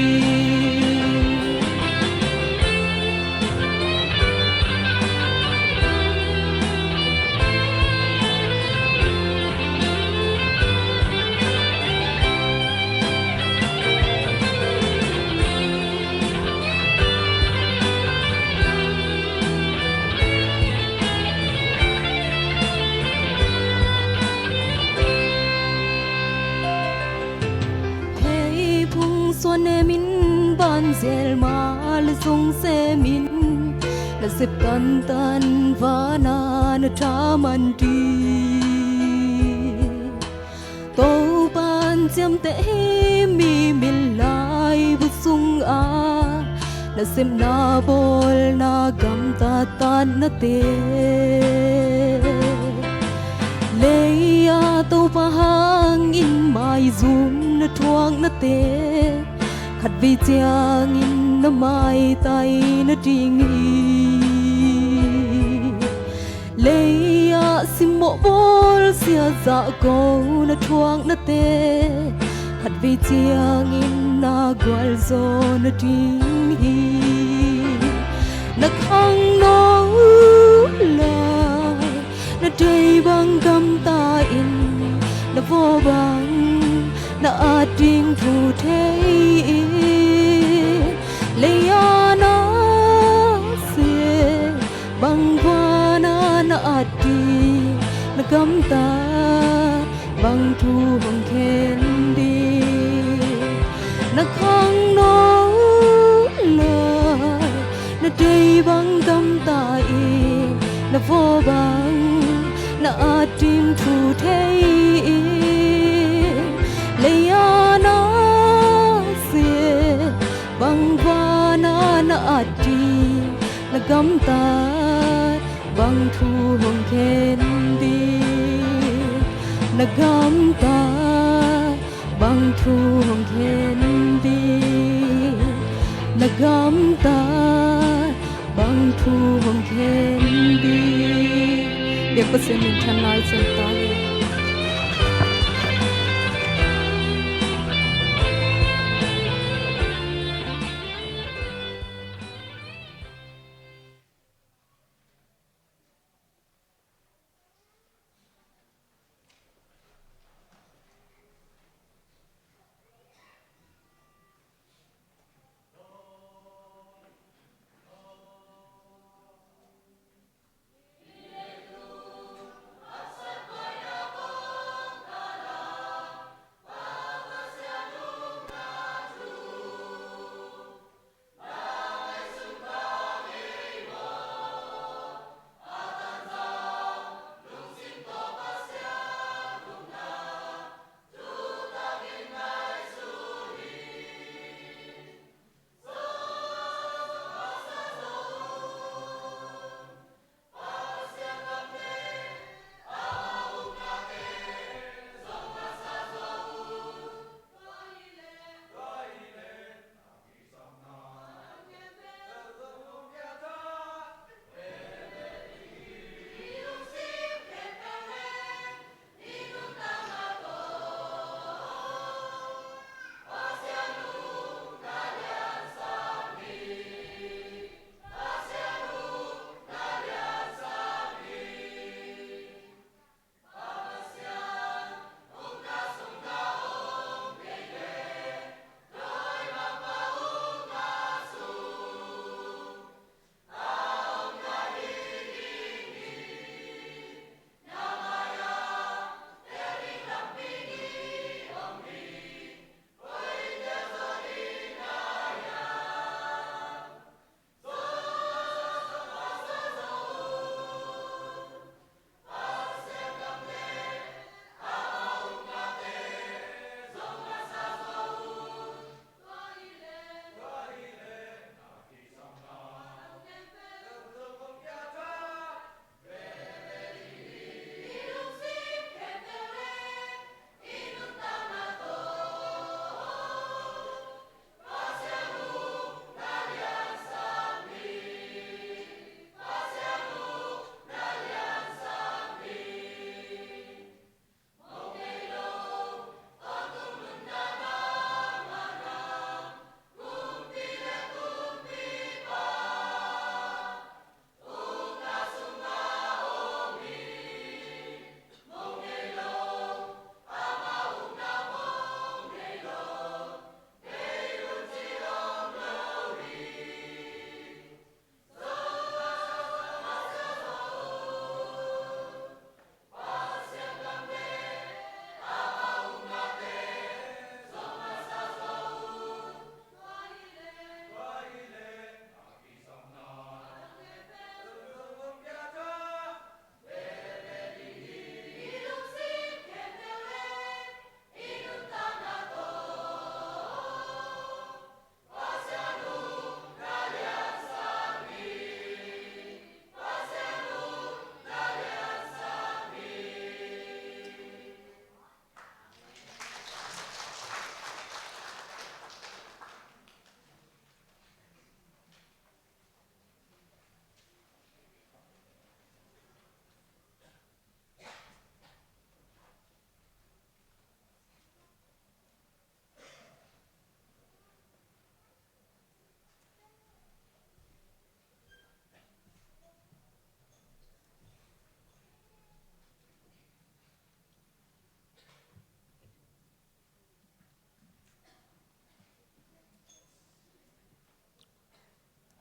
Thế phung xuân em in ban zel ma le sung se min la sep tan tan va na na tha man ti tô ban chiam te mi min lai bu sung a na sem na bol na gam ta tan na te lấy a tô pa hang in mai zum na thuang na te khat vi chiang in na mai tai na ding i lấy a sim mo bol sia dạ go na thuang na te khat vi chiang in na gwal zo na ding i na khang no lai na dei bang gam ta in na vô bang na a ding thu thế lấy a na se bang va na na a ti na gam ta bang thu tei bang gam ta i na vo bang na atim thu thei i leia na se bang va na na ati na gam ta bang thu hong khen di na gam ta bang thu hong khen di na gam ta bang thu hong khen di biak Pathian min than lai cem ta le.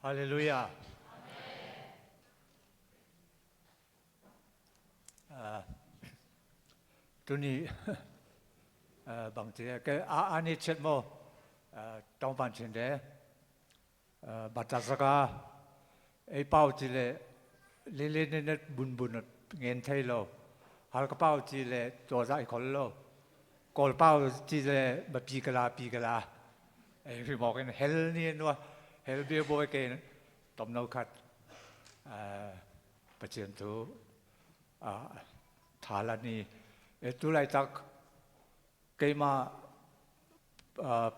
Hallelujah. Tuni bang te ke a ani chet mo tong pan chen de bata saka Ei pau chi le lele ne net bun bun ngen thei lo. Hal ka pau chi le to za i khol lo. Kawl pau chi le ba pi kala pi kala. Ei ri mok in hel ni nuwa hel bia boy ke tom no khat. Pathian tu tha la ni. E tu lai tak keimah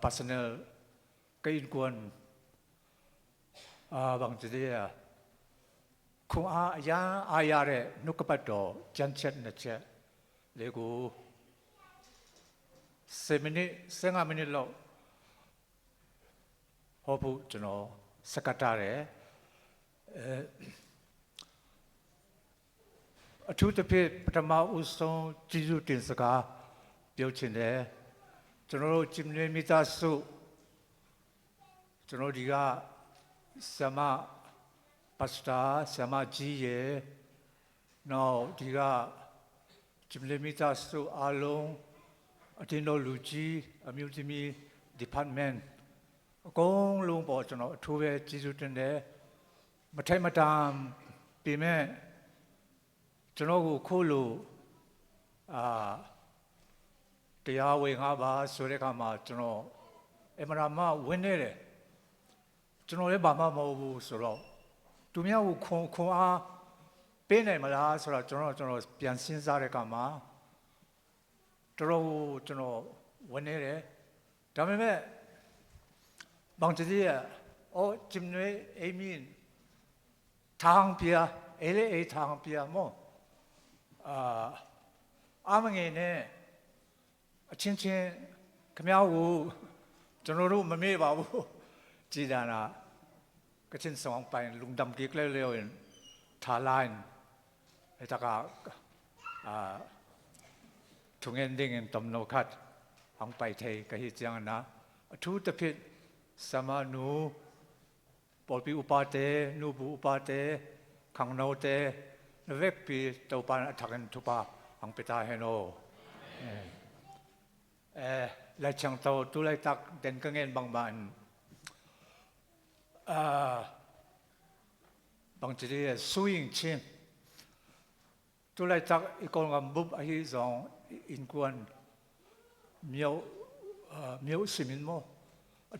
personal ka in kuan bang ti dia khung a ya a ya re nu ka pat do chan chet na che le ku 10မိနစ်15မိနစ်လောက်ဟောဖို့ကျွန်တော်စကတ်တာတယ်အဲအထူးသဖြင့်ပထမဦးဆုံးကျေးဇူးတင်စကားပြောချင်တယ်ကျွန်တော်တို့ဂျင်နေမိသားစုကျွန်တော်ဒီကဆရာမပစတာဆရာမကြီးရေနောက်ဒီကဂျင်နေမိသားစုအားလုံးအတင်းတော်လူကြီးအမျိုးသမီး department အကုန်လုံးပေါ့ကျွန်တော်အထူးပဲကျေးဇူးတင်တယ်မထိုက်မတန်ပြင်မဲ့ကျွန်တော်ကိုခိုးလို့အာတရားဝင်ငါပါဆိုတဲ့အခါမှာကျွန်တော်အမရာမဝင်နေတယ်ကျွန်တော်လည်းဘာမှမဟုတ်ဘူးဆိုတော့သူများကိုခွန်ခွန်အားပေးနိုင်မလားဆိုတော့ကျွန်တော်ကျွန်တော်ပြန်စဉ်းစားတဲ့အခါမှာတော်တော်ကျွန်တော်ဝင်နေတယ်ဒါပေမဲ့ဘောင်တည်းအော်ဂျင်နွေအိမင်ထောင်ပြအဲလေအေထောင်ပြမောအာအမငယ်နဲ့အချင်းချင်းခမ ्या ကိုကျွန်တော်တို့မမေ့ပါဘူးကြည်တာနာကချင်ဆောင်ပိုင်လုံဒမ်ကိကလဲလေရင်ထာလိုင်းအဲတကအာထုံငင်းဒင်းင်တမ်နောခတ်ဟန်ပိုင်ထေကဟိချင်နာအထူးတစ်ဖြစ်စမနူပေါ်ပီဥပါတေနုဘူဥပါတေขังโนเตเวกปีเตาปานอัฐกันทุปาหังเปตาเฮโนเออและช่างเตาตุไลตักเด่นก็เงินบางบานอ่าบางทีสุยิงชิงตุไลตักอีกคนกับบุบอหิจงอินกวนเมียวเมียวสิมินโม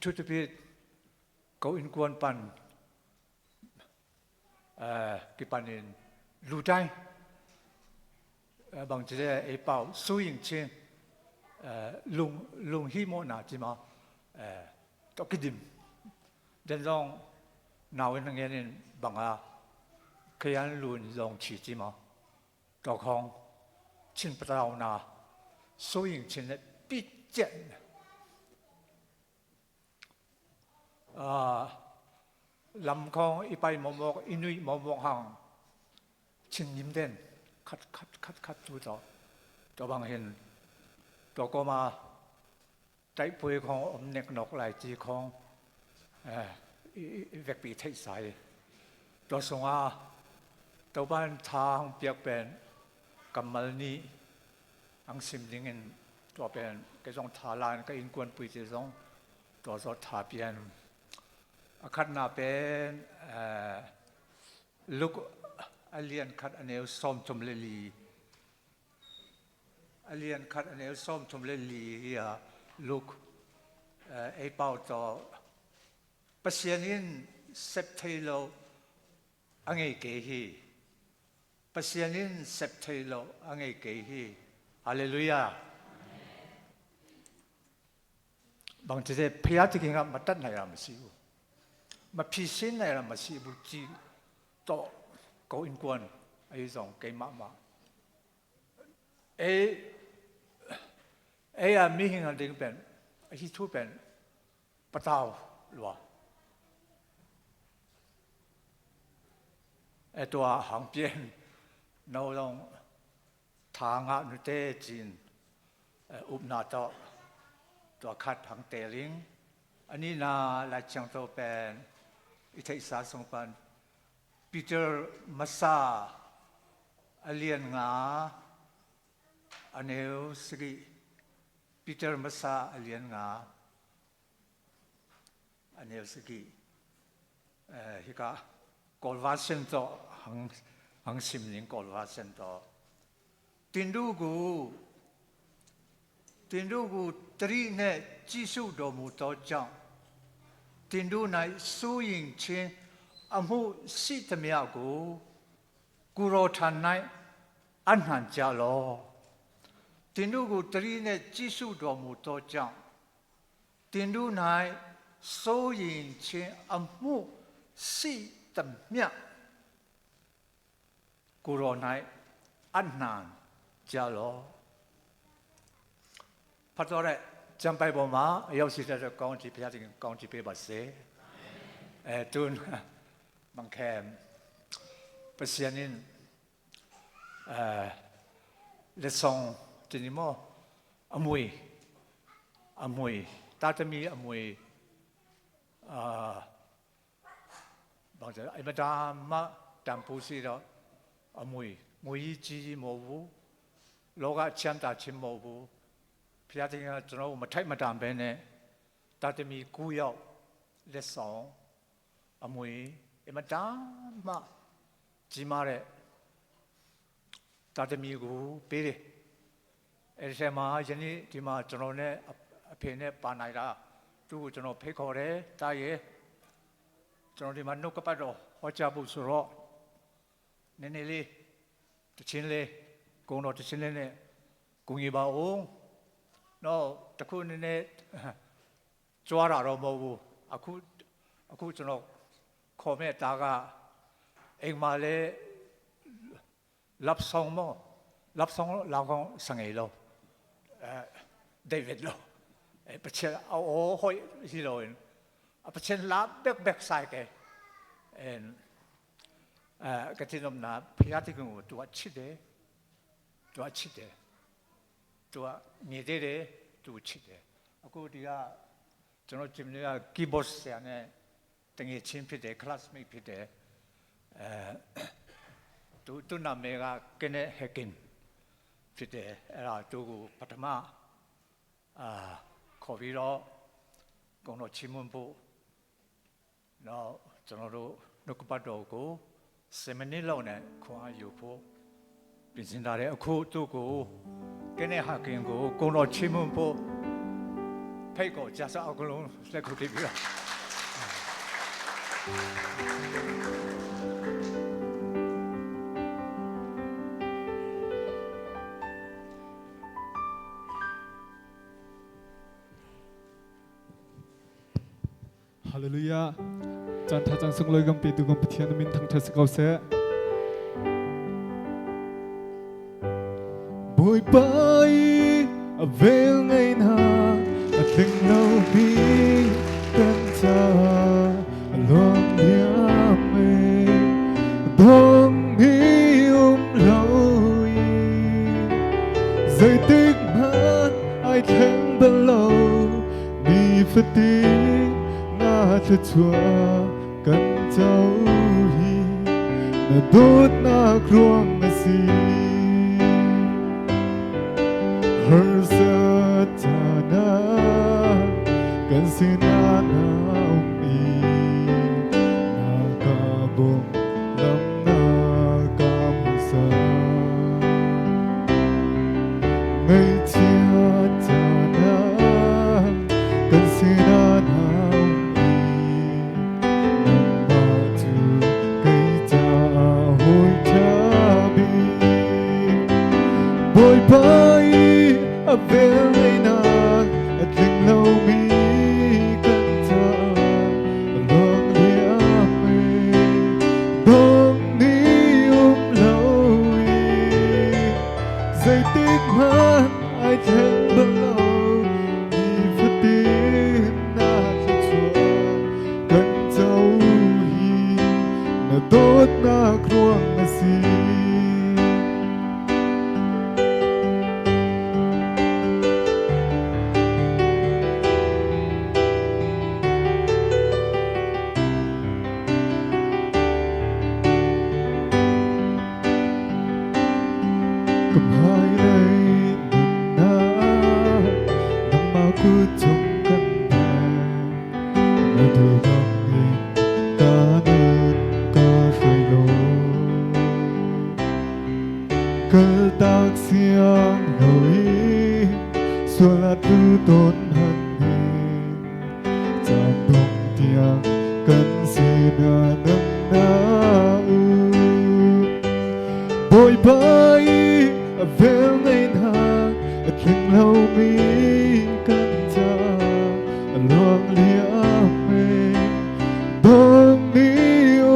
ทุตพิเขาอินกวนปัน အဲကိပနင်လူတိုင်းဘောင်ကျတဲ့အေပေါစူရင်ချင်းအဲလုံလုံဟီမောနာချီမအဲတော့ကိဒင်ဒန်ဇောင်းနာဝင်းငယ်နေบังอาขยันลุนลงฉีจีมาตอคองชินปะตาวนา苏应清的必见啊 ลำคองอีไปมอมอกอินุยมอมอกหังชินยิ้มเด่นคัดคัดคัดคัดดูต่อตัวบางเห็นตัวก็มาใจปุยของอมเนกนกไหลจีของเอ่อเวกปีไทยใสตัวสงอาตัวบ้านทางเปียกเป็นกำมัลนี้อังซิมลิงเงินตัวเป็นกระจงทาลานก็อินกวนปุยจีจงตัวสดทาเปียน อคัดนาเป็นลูกอเลียนคัดอเนลส้มชมเลลีอเลียนคัดอเนลส้มชมเลลีลูกไอเป่าต่อปะเสียนินเซปเทโลอังเอเกฮีปะเสียนินเซปเทโลอังเอเกฮีฮาเลลูยาบางทีพยาธิกิงมาตัดไหนราไม่สิ มาพิสินไหนรามาสิบุจีต่อเกาอินกวนไอ้สองเกมามาเอเออะมีหิงอันดิ้งเป็นไอ้ที่ทูเป็นปะเต้าหลัวไอ้ตัวหางเปียนเราลองทางอะนุเตจินอุปนาตตัวขัดผังเตลิงอันนี้นาลายจังโตเป็น อิทอิสาสงปันปีเตอร์มาซาอเลียนงาอันเอลสกิปีเตอร์มาซาอเลียนงาอันเอลสกิเอ่อฮิกา Kawl version to hang hang sim ning Kawl version to တင်တို့ကိုတင်တို့ကိုတရိနဲ့ကြည်စုတော်မူသောကြောင့်တင်တို့၌စိုးရင်ချင်းအမှုရှိသမျှကိုကိုရောထံ၌အနှံကြလောတင်တို့ကိုတရိနဲ့ကြည်စုတော်မူသောကြောင့်တင်တို့၌စိုးရင်ချင်းအမှုရှိသမျှကိုရော၌အနှံ ကြလောဖတ်တော်တဲ့ကျမ်းပိုက်ပေါ်မှာအရောက်ရှိတဲ့ကောင်းချီးဘုရားသခင်ကောင်းချီးပေးပါစေအဲတွန်းမန်ခဲပစီယနင်အဲလက်ဆောင်ဒီနိမောအမွေအမွေတာတမီအမွေအာဘာကြအမတာမတန်ပူစီတော့အမွေငွေကြီးမဟုတ်ဘူး လောကချမ်းသာခြင်းမဟုတ်ဘူးဘုရားသခင်ကကျွန်တော်တို့မထိုက်မတန်ပဲနဲ့တာတမီ9ယောက်လက်ဆောင်အမွေအမတန်မှကြီးမားတဲ့တာတမီကိုပေးတယ်အဲ့ဒီမှာယနေ့ဒီမှာကျွန်တော်နဲ့အဖေနဲ့ပါနိုင်တာသူ့ကိုကျွန်တော်ဖိတ်ခေါ်တယ်တာရဲ့ကျွန်တော်ဒီမှာနှုတ်ကပတ်တော်ဟောကြားဖို့ဆိုတော့နည်းနည်းလေးတချင်းလေး ကုံတော်တချင်းလေးနဲ့ဂုံကြီးပါအောင်တော့တခုနည်းနည်းကြွားတာတော့မဟုတ်ဘူးအခုအခုကျွန်တော်ခေါ်မဲ့တာကအိမ်မှာလဲလပ်ဆောင်မောလပ်ဆောင်လာကောင်စငယ်လို့အဲဒေးဗစ်လို့အဲပချေအော်ဟိုစီလို့အပချေလာဘက်ဘက်ဆိုင်ကဲအဲအဲကတိနမနာဖျားတိကုံကိုသူကချစ်တယ် သူကချစ်တယ်သူကနေသေးတယ်သူချစ်တယ်အခုဒီကကျွန်တော်ဂျင်လေးက keyboard ဆရာနဲ့တငယ်ချင်းဖြစ်တယ် classmate ဖြစ်တယ်အဲသူသူနာမည်က Kenneth Hagin ဖြစ်တယ်အဲ့ဒါသူကိုပထမအာခေါ်ပြီးတော့ကုံတော်ချီးမွမ်းဖို့တော့ကျွန်တော်တို့နှုတ်ကပတ်တော်ကို7မိနစ်လောက်နဲ့ခွန်အားယူဖို့ ပြင်ဆင်ထားတယ်အခုသူ့ကိုကင်းတဲ့ဟာကင်ကိုကုံတော်ချီးမွမ်းဖို့ဖိတ်ကိုကြာစအကုန်လုံးလက်ခုပ်တီးပြီးတော့ ฮาเลลูยาจันทาจันทรงเลยกัมปีตุกัมปะเทียนมินทังทัศกาวเส บอยไปอเวลไงนาอถึงเรามีกันจาลวงเดียมเอดงนี้อุมลอยใจติกมันไอแข็งบลโลมีฟตีนาจะชัวกันเจ้าฮีนาดูดนากรวงมาสี Hersatana kan sinana umi nakabong lam nakamusa ngay chiatana kan sinana umi nang kay cha hoi chabi boy pai a vel na at ling lo mi kan cha luang liam me dong ni lo zai tik man ai theng balo ni fatin na cha chua kan chau hi na dot na kruang na si Na nang na um Bawipa i a vel ngaihnak a tling lomi kan ca a luang liam e dong ni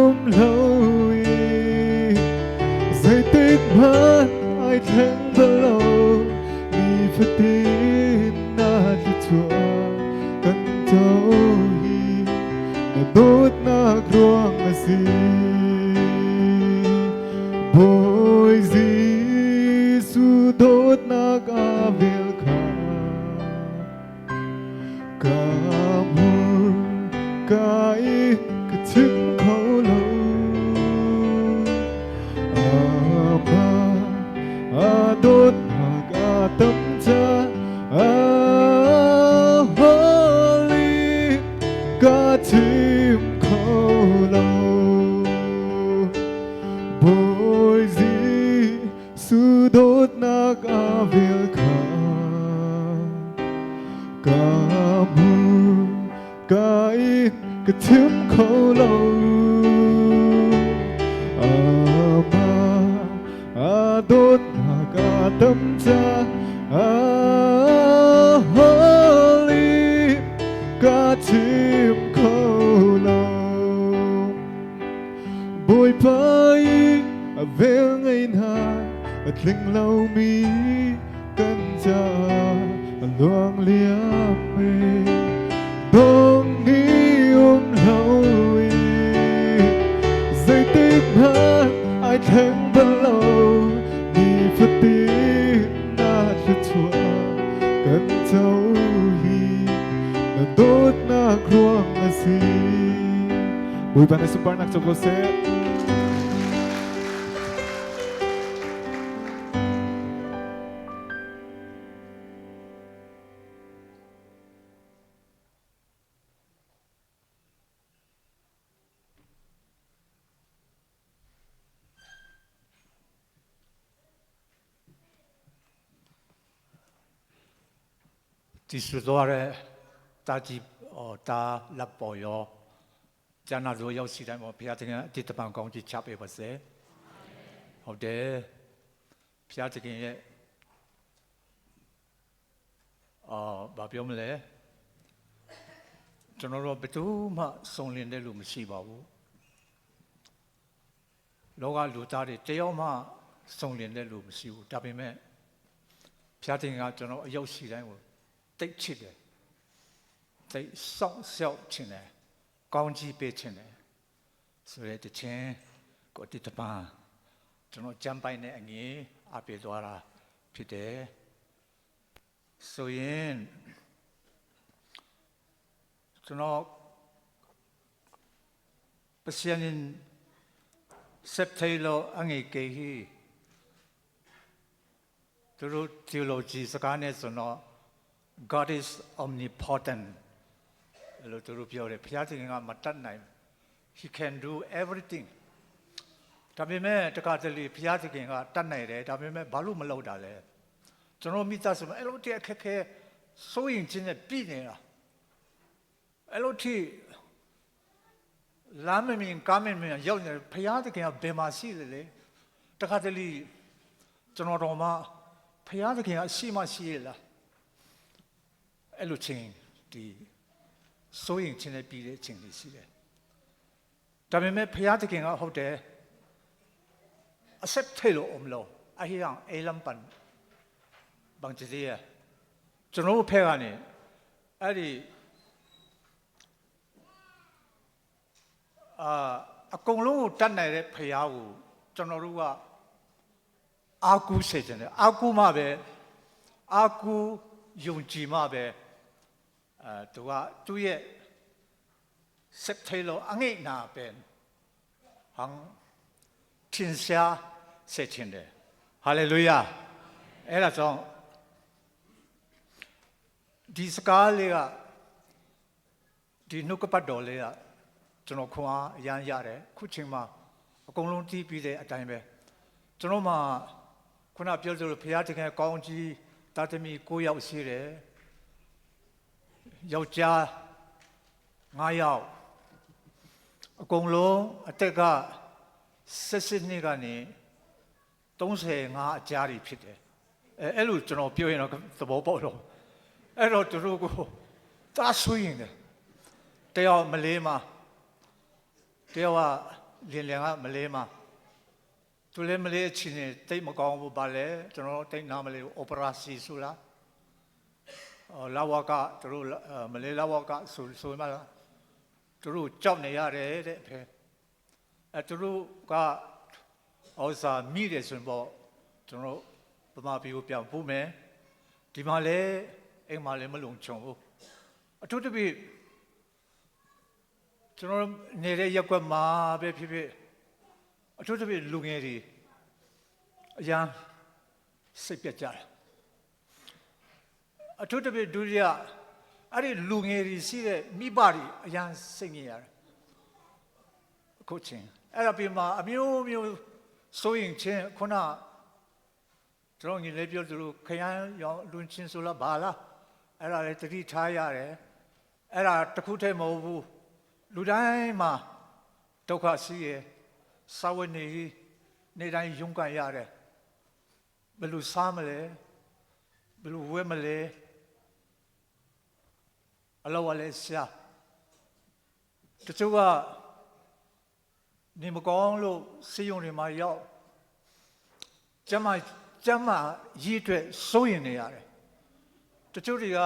um lo i zeitik hmanh ai thleng bal lo nifatin na thluachuah kan co hi na dawtnak ruang a si. Bawi Jesuh dawtnak a vel kha ka hmur ka in ka chim kho lo. Amah a dawtnak a tam ca a holy ka chim kho lo. Bawi Jesuh dawtnak a vel kha ka hmu ka in ka chim kho lo. Amah a dawtnak a tam ca a holy ka chim kho lo. Bawipa i a vel ngaihnak a tling lomi kan caah a luang liam e. Dong ni um lo i zeitik hmanh ai thleng bal lo nifatin na thluachuah kan co hi na dawtnak ruang a si. Bawipa nih sunparnak co ko seh. ကြည်စုသွားတဲ့တာကြီးတာလက်ပေါ်ရောကျန်တာတို့ရောက်စီတိုင်းပေါ်ဘုရားသခင်အတ္တပံကောင်းကြီးချပေးပါစေဟုတ်တယ်ဘုရားသခင်ရဲ့အာဘာပြောမလဲကျွန်တော်တို့ဘယ်သူမှစုံလင်တဲ့လူမရှိပါဘူး လောကလူသားတွေတယောက်မှစုံလင်တဲ့လူမရှိဘူးဒါပေမဲ့ဘုရားသခင်ကကျွန်တော်အရောက်ရှိတိုင်းကိုတိတ်ချစ်တယ်တိတ်စောင့်ရှောက်ခြင်းတယ်ကောင်းကြီးပေးခြင်းတယ်ဆိုတဲ့တခြင်းကိုတိတပံကျွန်တော်ကြမ်းပိုင်တဲ့အငင်အပေးသွားတာဖြစ်တယ်ဆိုရင်ကျွန်တော်ပစီယန် Septelo အငေကေဟီသူတို့ theology စကားနဲ့ဆိုတော့ God is omnipotent လို့သူတို့ပြောတယ်ဘုရားသခင်ကမတတ်နိုင် He can do everything ဒါပေမဲ့တခါတလေဘုရားသခင်ကတတ်နိုင်တယ်ဒါပေမဲ့ဘာလို့မလုပ်တာလဲကျွန်တော်မိသားစုမှာအဲ့လိုတည်းအခက်ခဲစိုးရင်ချင်းနဲ့ပြည်နေတာအဲ့လိုထိ လမ်းမမြင်ကားမမြင်ရောက်နေဘုရားသခင်ကဘယ်မှာရှိလဲလေတခါတလေကျွန်တော်တော်မှဘုရားသခင်ကအရှိမရှိရလားအဲ့လိုချင်းဒီစိုးရင်ချင်းနဲ့ပြည်တဲ့အချိန်လေးရှိတယ်ဒါပေမဲ့ဘုရားသခင်ကဟုတ်တယ် accept ထိလို့အမလို့အဟိယံအေလမ်ပန်ဘန်ချီရကျွန်တော်ဖဲကနေအဲ့ဒီ အာအကုန်လုံးကိုတတ်နိုင်တဲ့ဖရာကိုကျွန်တော်တို့ကအာကူစေခြင်းတယ်အာကူမှပဲအာကူယုံကြည်မှပဲအဲသူကသူ့ရဲ့စက်ထေလောအငိတ်နာပဲဟန်ထင်ရှားစေခြင်းတယ်ဟာလေလုယာအဲ့ဒါကြောင့်ဒီစကားလေးကဒီနှုတ်ကပတ်တော်လေးက ကျွန်တော်ခွန်အားအရန်ရတယ်ခုချိန်မှာအကုန်လုံးတီးပြီးတဲ့အတိုင်းပဲကျွန်တော်မှခုနပြောသလိုဘုရားတခင်ကောင်းကြီးတာသမီ9ယောက်ရှိတယ်ယောက်ျား9ယောက်အ အကုန်လုံးအသက်က18နှစ်ကနေ35အကြားတွေဖြစ်တယ်အဲအဲ့လိုကျွန်တော်ပြောရင်တော့သဘောပေါက်တော့အဲ့တော့သူတို့ကိုတားဆွရင်တယ်တယောက်မလေးမှာတယောက်ကလင်လင်ကမလေးမှာသူလည်းမလေးအချင်းနဲ့တိတ်မကောင်းဘူးဗာလဲကျွန်တော်တိတ်နားမလေးဘူးအော်ပရာစီဆိုလားအော်လာဝကသူတို့မလေးလာဝကဆိုဆိုမှလားသူတို့ကြောက်နေရတယ်တဲ့အဖေအဲသူတို့ကဩဇာမိတယ်ဆိုရင်ပေါ့ကျွန်တော်ဗမာပြည်ကိုပြန်ပို့မယ်ဒီမှာလည်းအိမ်မှာလည်းမလုံခြုံဘူးအထူးသဖြင့်ကျွန်တော်နေတဲ့ရက်ကွက်မှာပဲဖြစ်ဖြစ်အထူးသဖြင့်လူငယ်တွေအရန်စိတ်ပြတ်ကြတယ်အထူးသဖြင့်ဒုတိယအဲ့ဒီလူငယ်တွေရှိတဲ့မိဘတွေအရန်စိတ်ညစ်ရတယ်အခုချင်းအဲ့ဒါပြီးမှအမျိုးမျိုးစိုးရင်ချင်းခုနကျွန်တော်ငယ်လေးပြောသူတို့ခရမ်းရောင်လွန်ချင်းဆိုလားဘာလားအဲ့ဒါလည်းတတိထားရတယ်အဲ့ဒါတခုတည်းမဟုတ်ဘူးလူတိုင်းမှာဒုက္ခရှိရစာဝတ်နေနေတိုင်းရုန်းကန်ရတယ်ဘယ်လိုစားမလဲဘယ်လိုဝဲမလဲအလောကလည်းရှာတချို့ကနေမကောင်းလို့စေယုံတွေမှာရောက်ကျမကျမရေးအတွက်စိုးရင်နေရတယ်တချို့တွေက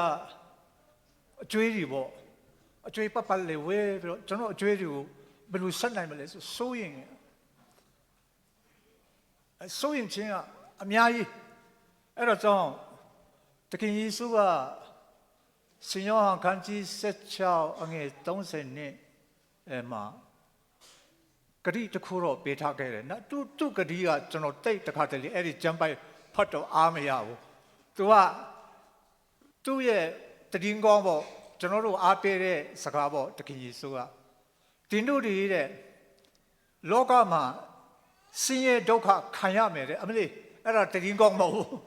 အကျွေးတွေပေါ့အကျွေးပတ်ပတ်လေဝဲပြီးတော့ကျွန်တော်အကျွေးတွေကိုဘယ်လိုဆက်နိုင်မလဲဆိုစိုးရင်အစိုးရင်ချင်းကအများကြီးအဲ့တော့ကြောင့်တခင်ယေရှုကရှင်ယောဟန်ခန်းကြီး16အငယ်30နှစ်အဲမှာဂတိတစ်ခုတော့ပေးထားခဲ့တယ်နော်သူသူဂတိကကျွန်တော်တိတ်တခါတလေအဲ့ဒီကျမ်းပိုက်ဖတ်တော့အားမရဘူးသူကသူ့ရဲ့တည်င်းကောင်းပေါ့ကျွန်တော်တို့အားပေးတဲ့စကားပေါ့တခင်ယေရှုကတင်တို့တွေတဲ့လောကမှာဆင်းရဲဒုက္ခခံရမယ်တဲ့အမလေးအဲ့ဒါတည်င်းကောင်းမဟုတ်ဘူး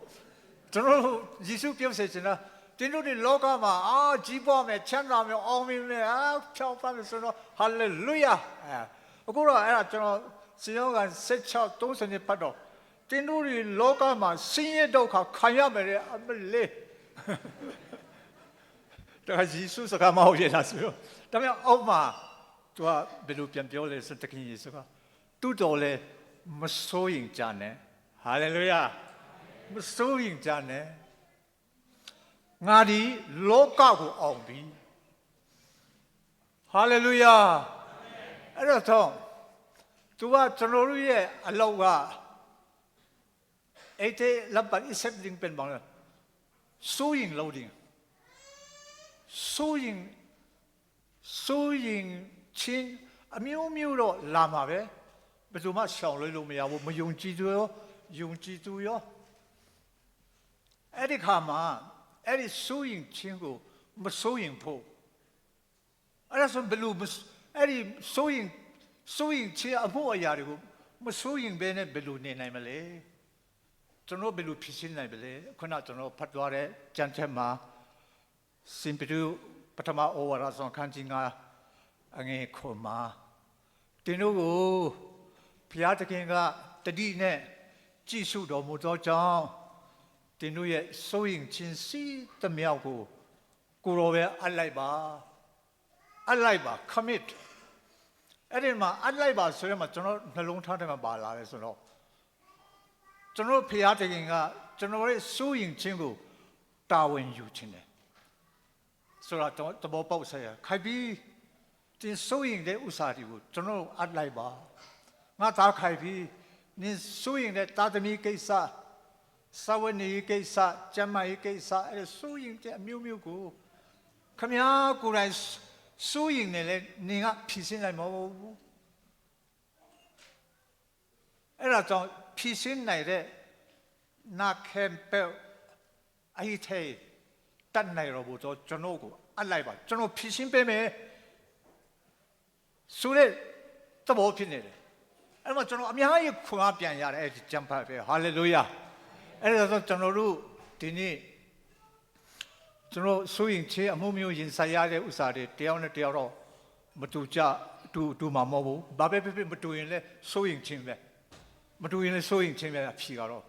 ကျွန်တော်တို့ယေရှုပြောစေချင်တာတင်တို့တွေလောကမှာအာကြီးပွားမယ်ချမ်းသာမယ်အောင်မြင်မယ်အာဖြောင်းပါမယ်ဆိုတော့ဟာလေလုယာအခုတော့အဲ့ဒါကျွန်တော်ရှင်ယောဟန်16 30နှစ်ပတ်တော့တင်တို့တွေလောကမှာဆင်းရဲဒုက္ခခံရမယ်တဲ့အမလေးဒါကယေရှုစကားမဟုတ်ရလားဆိုတော့ဒါပေမဲ့အောက်မှာသူကဘယ်လိုပြန်ပြောလဲဆိုတခင်ယေရှုကတူတော်လဲမစိုးရင်ကြနဲ့ဟာလေလုယာမစိုးရင်ကြနဲ့ငါဒီလောကကိုအောင်ပြီဟာလေလုယာအဲ့တော့သူကကျွန်တော်တို့ရဲ့အလောက်ကအဲ့ဒီလပ်ပတ်အစ်ဆက်ဒင်းပင်ဘောင်းစိုးရင်လို့ဒီစိုးရင်စိုးရင်ချင်းအမျိုးမျိုးတော့လာမှာပဲဘယ်သူမှရှောင်လွှဲလို့မရဘူးမယုံကြည်သူရောယုံကြည်သူရောအဲ့ဒီခါမှာအဲ့ဒီစိုးရင်ချင်းကိုမစိုးရင်ဖို့အဲ့ဒါဆိုဘယ်လိုအဲ့ဒီစိုးရင်စိုးရင်ချင်းအမှုအရာတွေကိုမစိုးရင်ဘဲနဲ့ဘယ်လိုနေနိုင်မလဲကျွန်တော်ဘယ်လိုဖြစ်ရှင်းနိုင်မလဲခုနကျွန်တော်ဖတ်သွားတဲ့ကြံချက်မှာစင်ပတူပထမဩဝါဒဆောင်ခန်းကြီးကအငယ်ခွန်မှာတင်တို့ကိုဘုရားသခင်ကတတိနဲ့ကြည်စုတော်မူသောကြောင့်တင်တို့ရဲ့စိုးရင်ချင်းစီးတမြောက်ကိုကိုရောပဲအပ်လိုက်ပါအပ်လိုက်ပါ commit အဲ့ဒီမှာအပ်လိုက်ပါဆိုရင်မှကျွန်တော်နှလုံးထားတယ်မှာပါလာတယ်ဆိုတော့ကျွန်တော်ဘုရားသခင်ကကျွန်တော်ရဲ့စိုးရင်ချင်းကိုတာဝန်ယူခြင်းတယ်ဆိုတော့တဘောပေါက်ဆက်ရခိုက်ပြီးတင်စိုးရင်တဲ့ဥစ္စာတွေကိုကျွန်တော်အပ်လိုက်ပါငါသားခိုက်ပြီးနင်စိုးရင်တဲ့တာသမီကိစ္စစာဝနေကိစ္စကျမ်းမာရေးကိစ္စအဲ့စိုးရင်တဲ့အမျိုးမျိုးကိုခမည်းကိုယ်တိုင်စိုးရင်နေလဲနင်ကဖြည့်ရှင်းနိုင်မှာမဟုတ်ဘူးအဲ့ဒါကြောင့်ဖြည့်ရှင်းနိုင်တဲ့နာခဲပဲအဲ့ဒီတတ်နိုင်တော့ဘူးတော့ကျွန်တော်ကိုအပ်လိုက်ပါကျွန်တော်ဖြည့်ရှင်းပေးမယ်ဆိုတဲ့သဘောဖြစ်နေတယ်အဲ့မှာကျွန်တော်အများကြီးခွန်အားပြန်ရတယ်အဲ့ဒီကြံဖတ်ပဲဟာလေလုယာအဲ့ဒါဆိုကျွန်တော်တို့ဒီနေ့ကျွန်တော်စိုးရင်ချေအမှုမျိုးရင်ဆိုင်ရတဲ့ဥစ္စာတွေတယောက်နဲ့တယောက်တော့မတူကြ တူတူမှာမဟုတ်ဘူးဘာပဲဖြစ်ဖြစ်မတူရင်လည်းစိုးရင်ချင်းပဲမတူရင်လည်းစိုးရင်ချင်းပဲအဖြေကတော့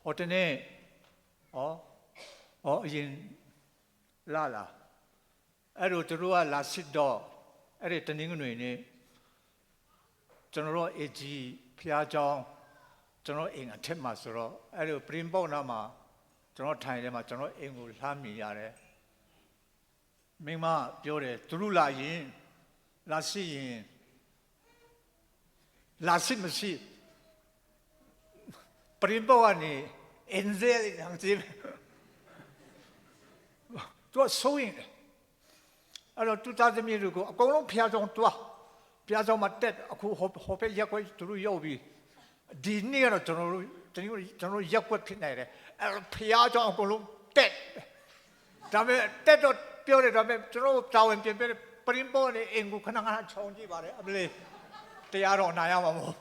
ဟိုတနေ့ဩဩအရင်လာလာအဲ့တော့သူတို့ကလာစစ်တော့အဲ့ဒီတနင်္ဂနွေနေ့ကျွန်တော်တို့ AG ဖျားเจ้าကျွန်တော်အိမ်အထက်မှာဆိုတော့အဲ့ဒီပရင်ပေါက်နာမှာကျွန်တော်ထိုင်ထဲမှာကျွန်တော်အိမ်ကိုလှမ်းမြင်ရတယ်မိမပြောတယ်သူတို့လာရင်လာစစ်ရင်လာစစ်မရှိပရင်ပေါက်ကနေအင်ဇယ်ဟန်စီသူဆိုရင်အဲ့တော့သူသားသမီးတို့ကိုအကုန်လုံးဖျားဆောင်တွားဖျားဆောင်မှာတက်အခုဟိုဟိုဖက်ရက်ွက်သူတို့ရောက်ပြီဒီနေ့ကတော့ကျွန်တော်တို့ကျွန်တော်ရက်ွက်ဖြစ်နေတယ်အဲ့တော့ဖျားဆောင်အကုန်လုံးတက်ဒါပေမဲ့တက်တော့ပြောတယ်ဒါပေမဲ့ကျွန်တော်တာဝန်ပြင်ပြတယ်ပရင်ပေါ်နေအင်ကိုခဏခဏချောင်းကြည့်ပါတယ်အမလေးတရားတော်နာရမှာမဟုတ်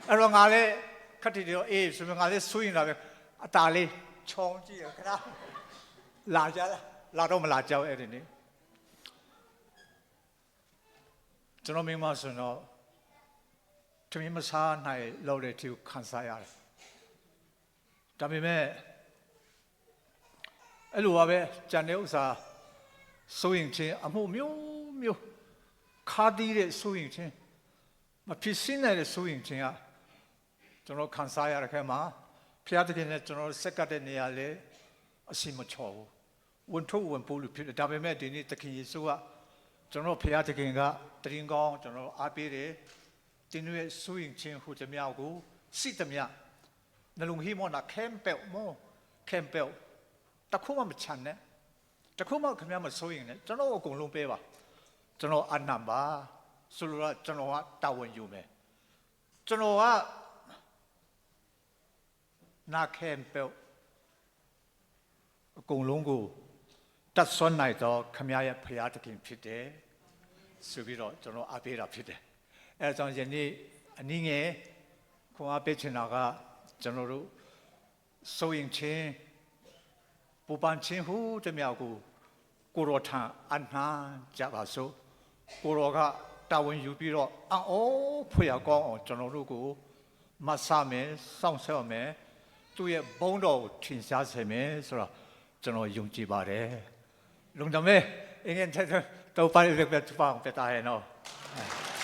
အဲ့တော့ငါလည်းခက်တီတော့အေးဆိုပြီးငါလည်းဆွရင်တာပဲအตาလေးချောင်းကြည့်ရခဏလာကြလားလာတော့မလာကြောက်အဲ့ဒီနေ့ကျွန်တော်မိမဆိုတော့ထမင်းမစားနိုင်လို့တဲ့သူခံစားရတယ်ဒါပေမဲ့အဲ့လိုပါပဲကြံတဲ့ဥစ္စာစိုးရင်ချင်းအမှုမျိုးမျိုးခါတီးတဲ့စိုးရင်ချင်းမဖြစ်စင်းနိုင်တဲ့စိုးရင်ချင်းကကျွန်တော်ခံစားရတဲ့ခဲမှာဖျားတဲ့နဲ့ကျွန်တော်ဆက်ကတ်တဲ့နေရာလေအစီမချော်ဘူးဝန်ထုတ်ဝန်ပိုးလို့ဖြစ်တယ်ဒါပေမဲ့ဒီနေ့သခင်ယေရှုကကျွန်တော်ဖျားသခင်ကတရင်ကောင်းကျွန်တော်အားပေးတယ်တင်းရဲ့စိုးရင်ချင်းဟူသည်များကိုစိတမြနှလုံးဟိမောနာခဲမ်ပဲ့မောခဲမ်ပဲ့တခုမှမချန်နဲ့တခုမှခင်ဗျားမစိုးရင်နဲ့ကျွန်တော်အကုန်လုံးပေးပါကျွန်တော်အနံပါဆိုလိုတော့ကျွန်တော်ကတာဝန်ယူမယ်ကျွန်တော်ကနာခဲမ်ပဲ့အကုန်လုံးကိုတတ်ဆွမ်းနိုင်တော့ခမရရဲ့ဖရာသခင်ဖြစ်တယ်ဆိုပြီးတော့ကျွန်တော်အားပေးတာဖြစ်တယ်အဲဒါကြောင့်ယနေ့အနည်းငယ်ခွန်အားပေးချင်တာကကျွန်တော်တို့စိုးရင်ချင်းပူပန်ချင်းဟူတမြောက်ကိုကိုရောထံအနှံကြပါစို့ကိုရောကတာဝန်ယူပြီးတော့အော်ဖွေရကောင်းအောင်ကျွန်တော်တို့ကိုမဆမယ်စောင့်ရှောက်မယ်သူ့ရဲ့ဘုန်းတော်ကိုထင်ရှားစေမယ်ဆိုတော့ကျွန်တော်ယုံကြည်ပါတယ်လုံတမဲအင်းငယ်တဲ့တော့ပါရတဲ့ပြပောင်ပြတာရဲ့နော် Thank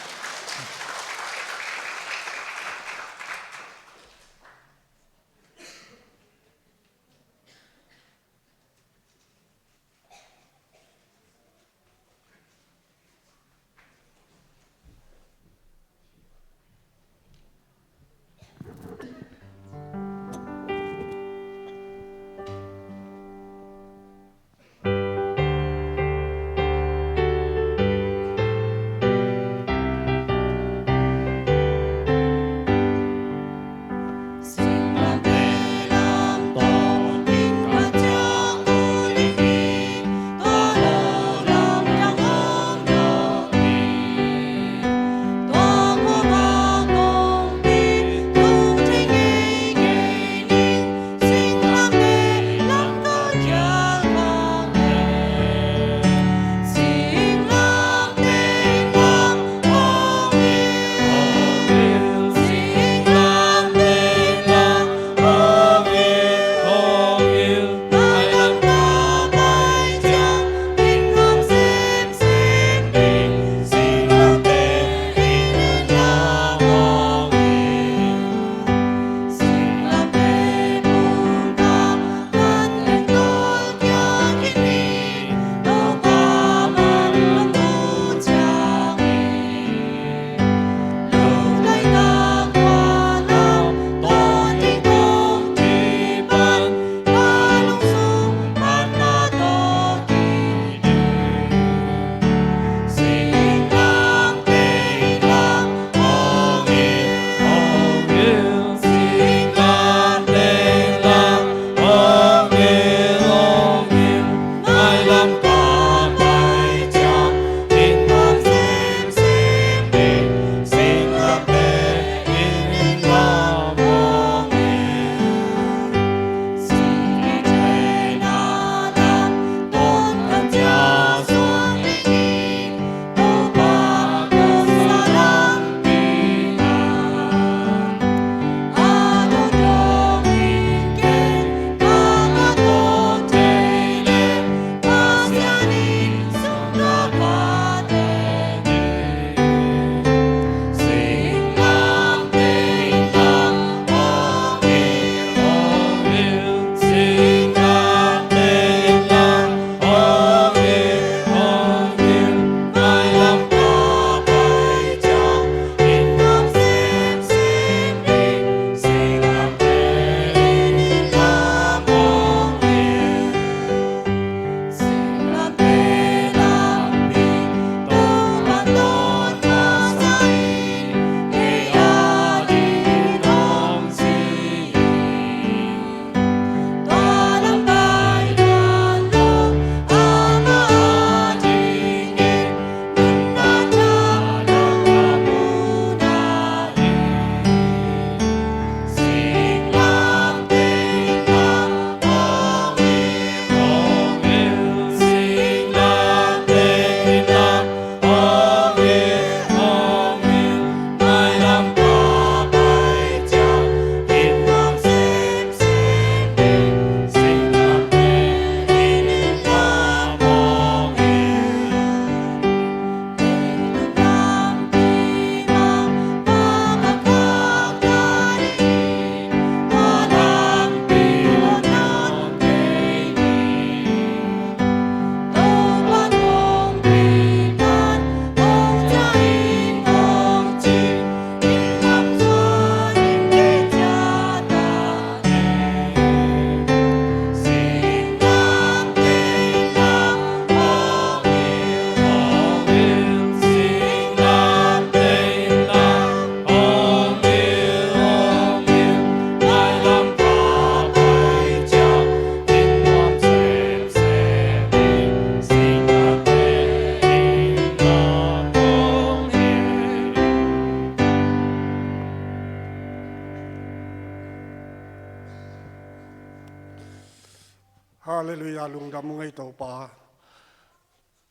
Hallelujah lungdam ngei to pa.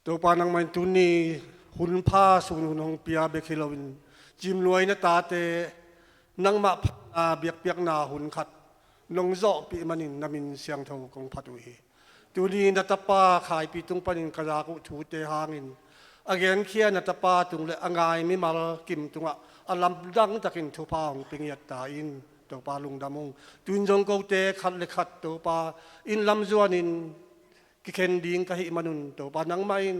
To pa nang main tu ni hun pha sun hun hong pia be khilowin jim luai na ta te nangmah na biak piak na hun khat nong zo pi manin namin siang tho kong phatu hi. Tuni na tapa khai pi tung panin ka ku thu te hangin again khia na tapa tung le angai mi mal kim tunga alam dang takin thu pa hong pingiat ta in to pa lung damung tun jong ko te khat le khat to pa in lam zuan in ki khen ding ka hi manun to pa nang ma in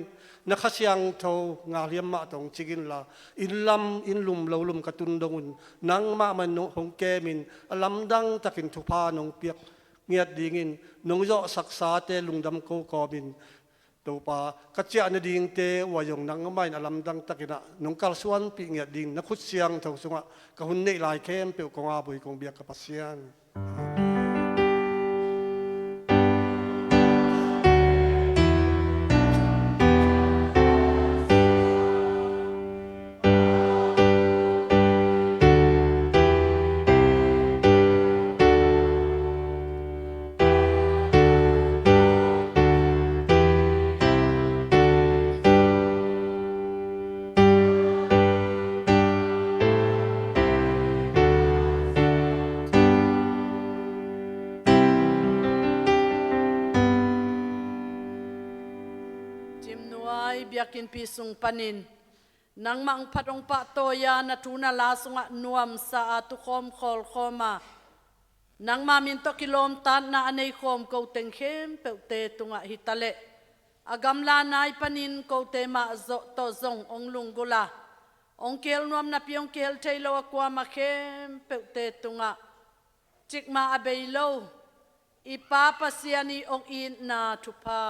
na kha siang tho nga liam ma tong chigin la in lam in lum lo lum ka tun dongun nang ma man no hong ke min alam dang takin thu pa nong piak ngiat dingin nung zo saksa te lungdam ko ko min to pa ka chia na ding te wayong nang main alam dang takina nung kal suan pi ngiat ding na khut siang tho sunga ka hun nei lai khem pe ko nga bui kong biak ka pasian. Jim nuai biakin pi sung panin nang mang phatong pa toya na tuna la sunga nuam sa a tu khom khol khoma nang ma min to kilom tan na anei khom ko teng khem pe te tunga hitale agam la nai panin ko te ma zo to zong ong lung gula ong kel nuam na piong kel thailo akwa ma khem pe te tunga chik ma abei lo ipa pasiani ong in na thupa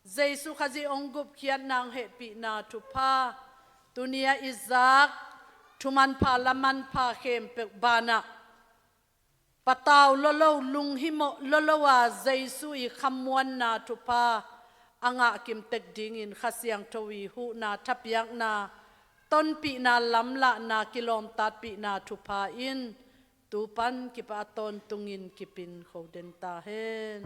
Jesu khazi ong gup khian nang he pi na thupa tunia izak thuman pha laman pha khem pe bana pataw lo lo lung hi mo lo lo wa Jesu i khamuan na thupa anga kim tek ding in khasiang thowi hu na thapyak na ton pi na lam la na kilom tat pi na thupa in tu pan ki pa ton tungin kipin khoden ta hen.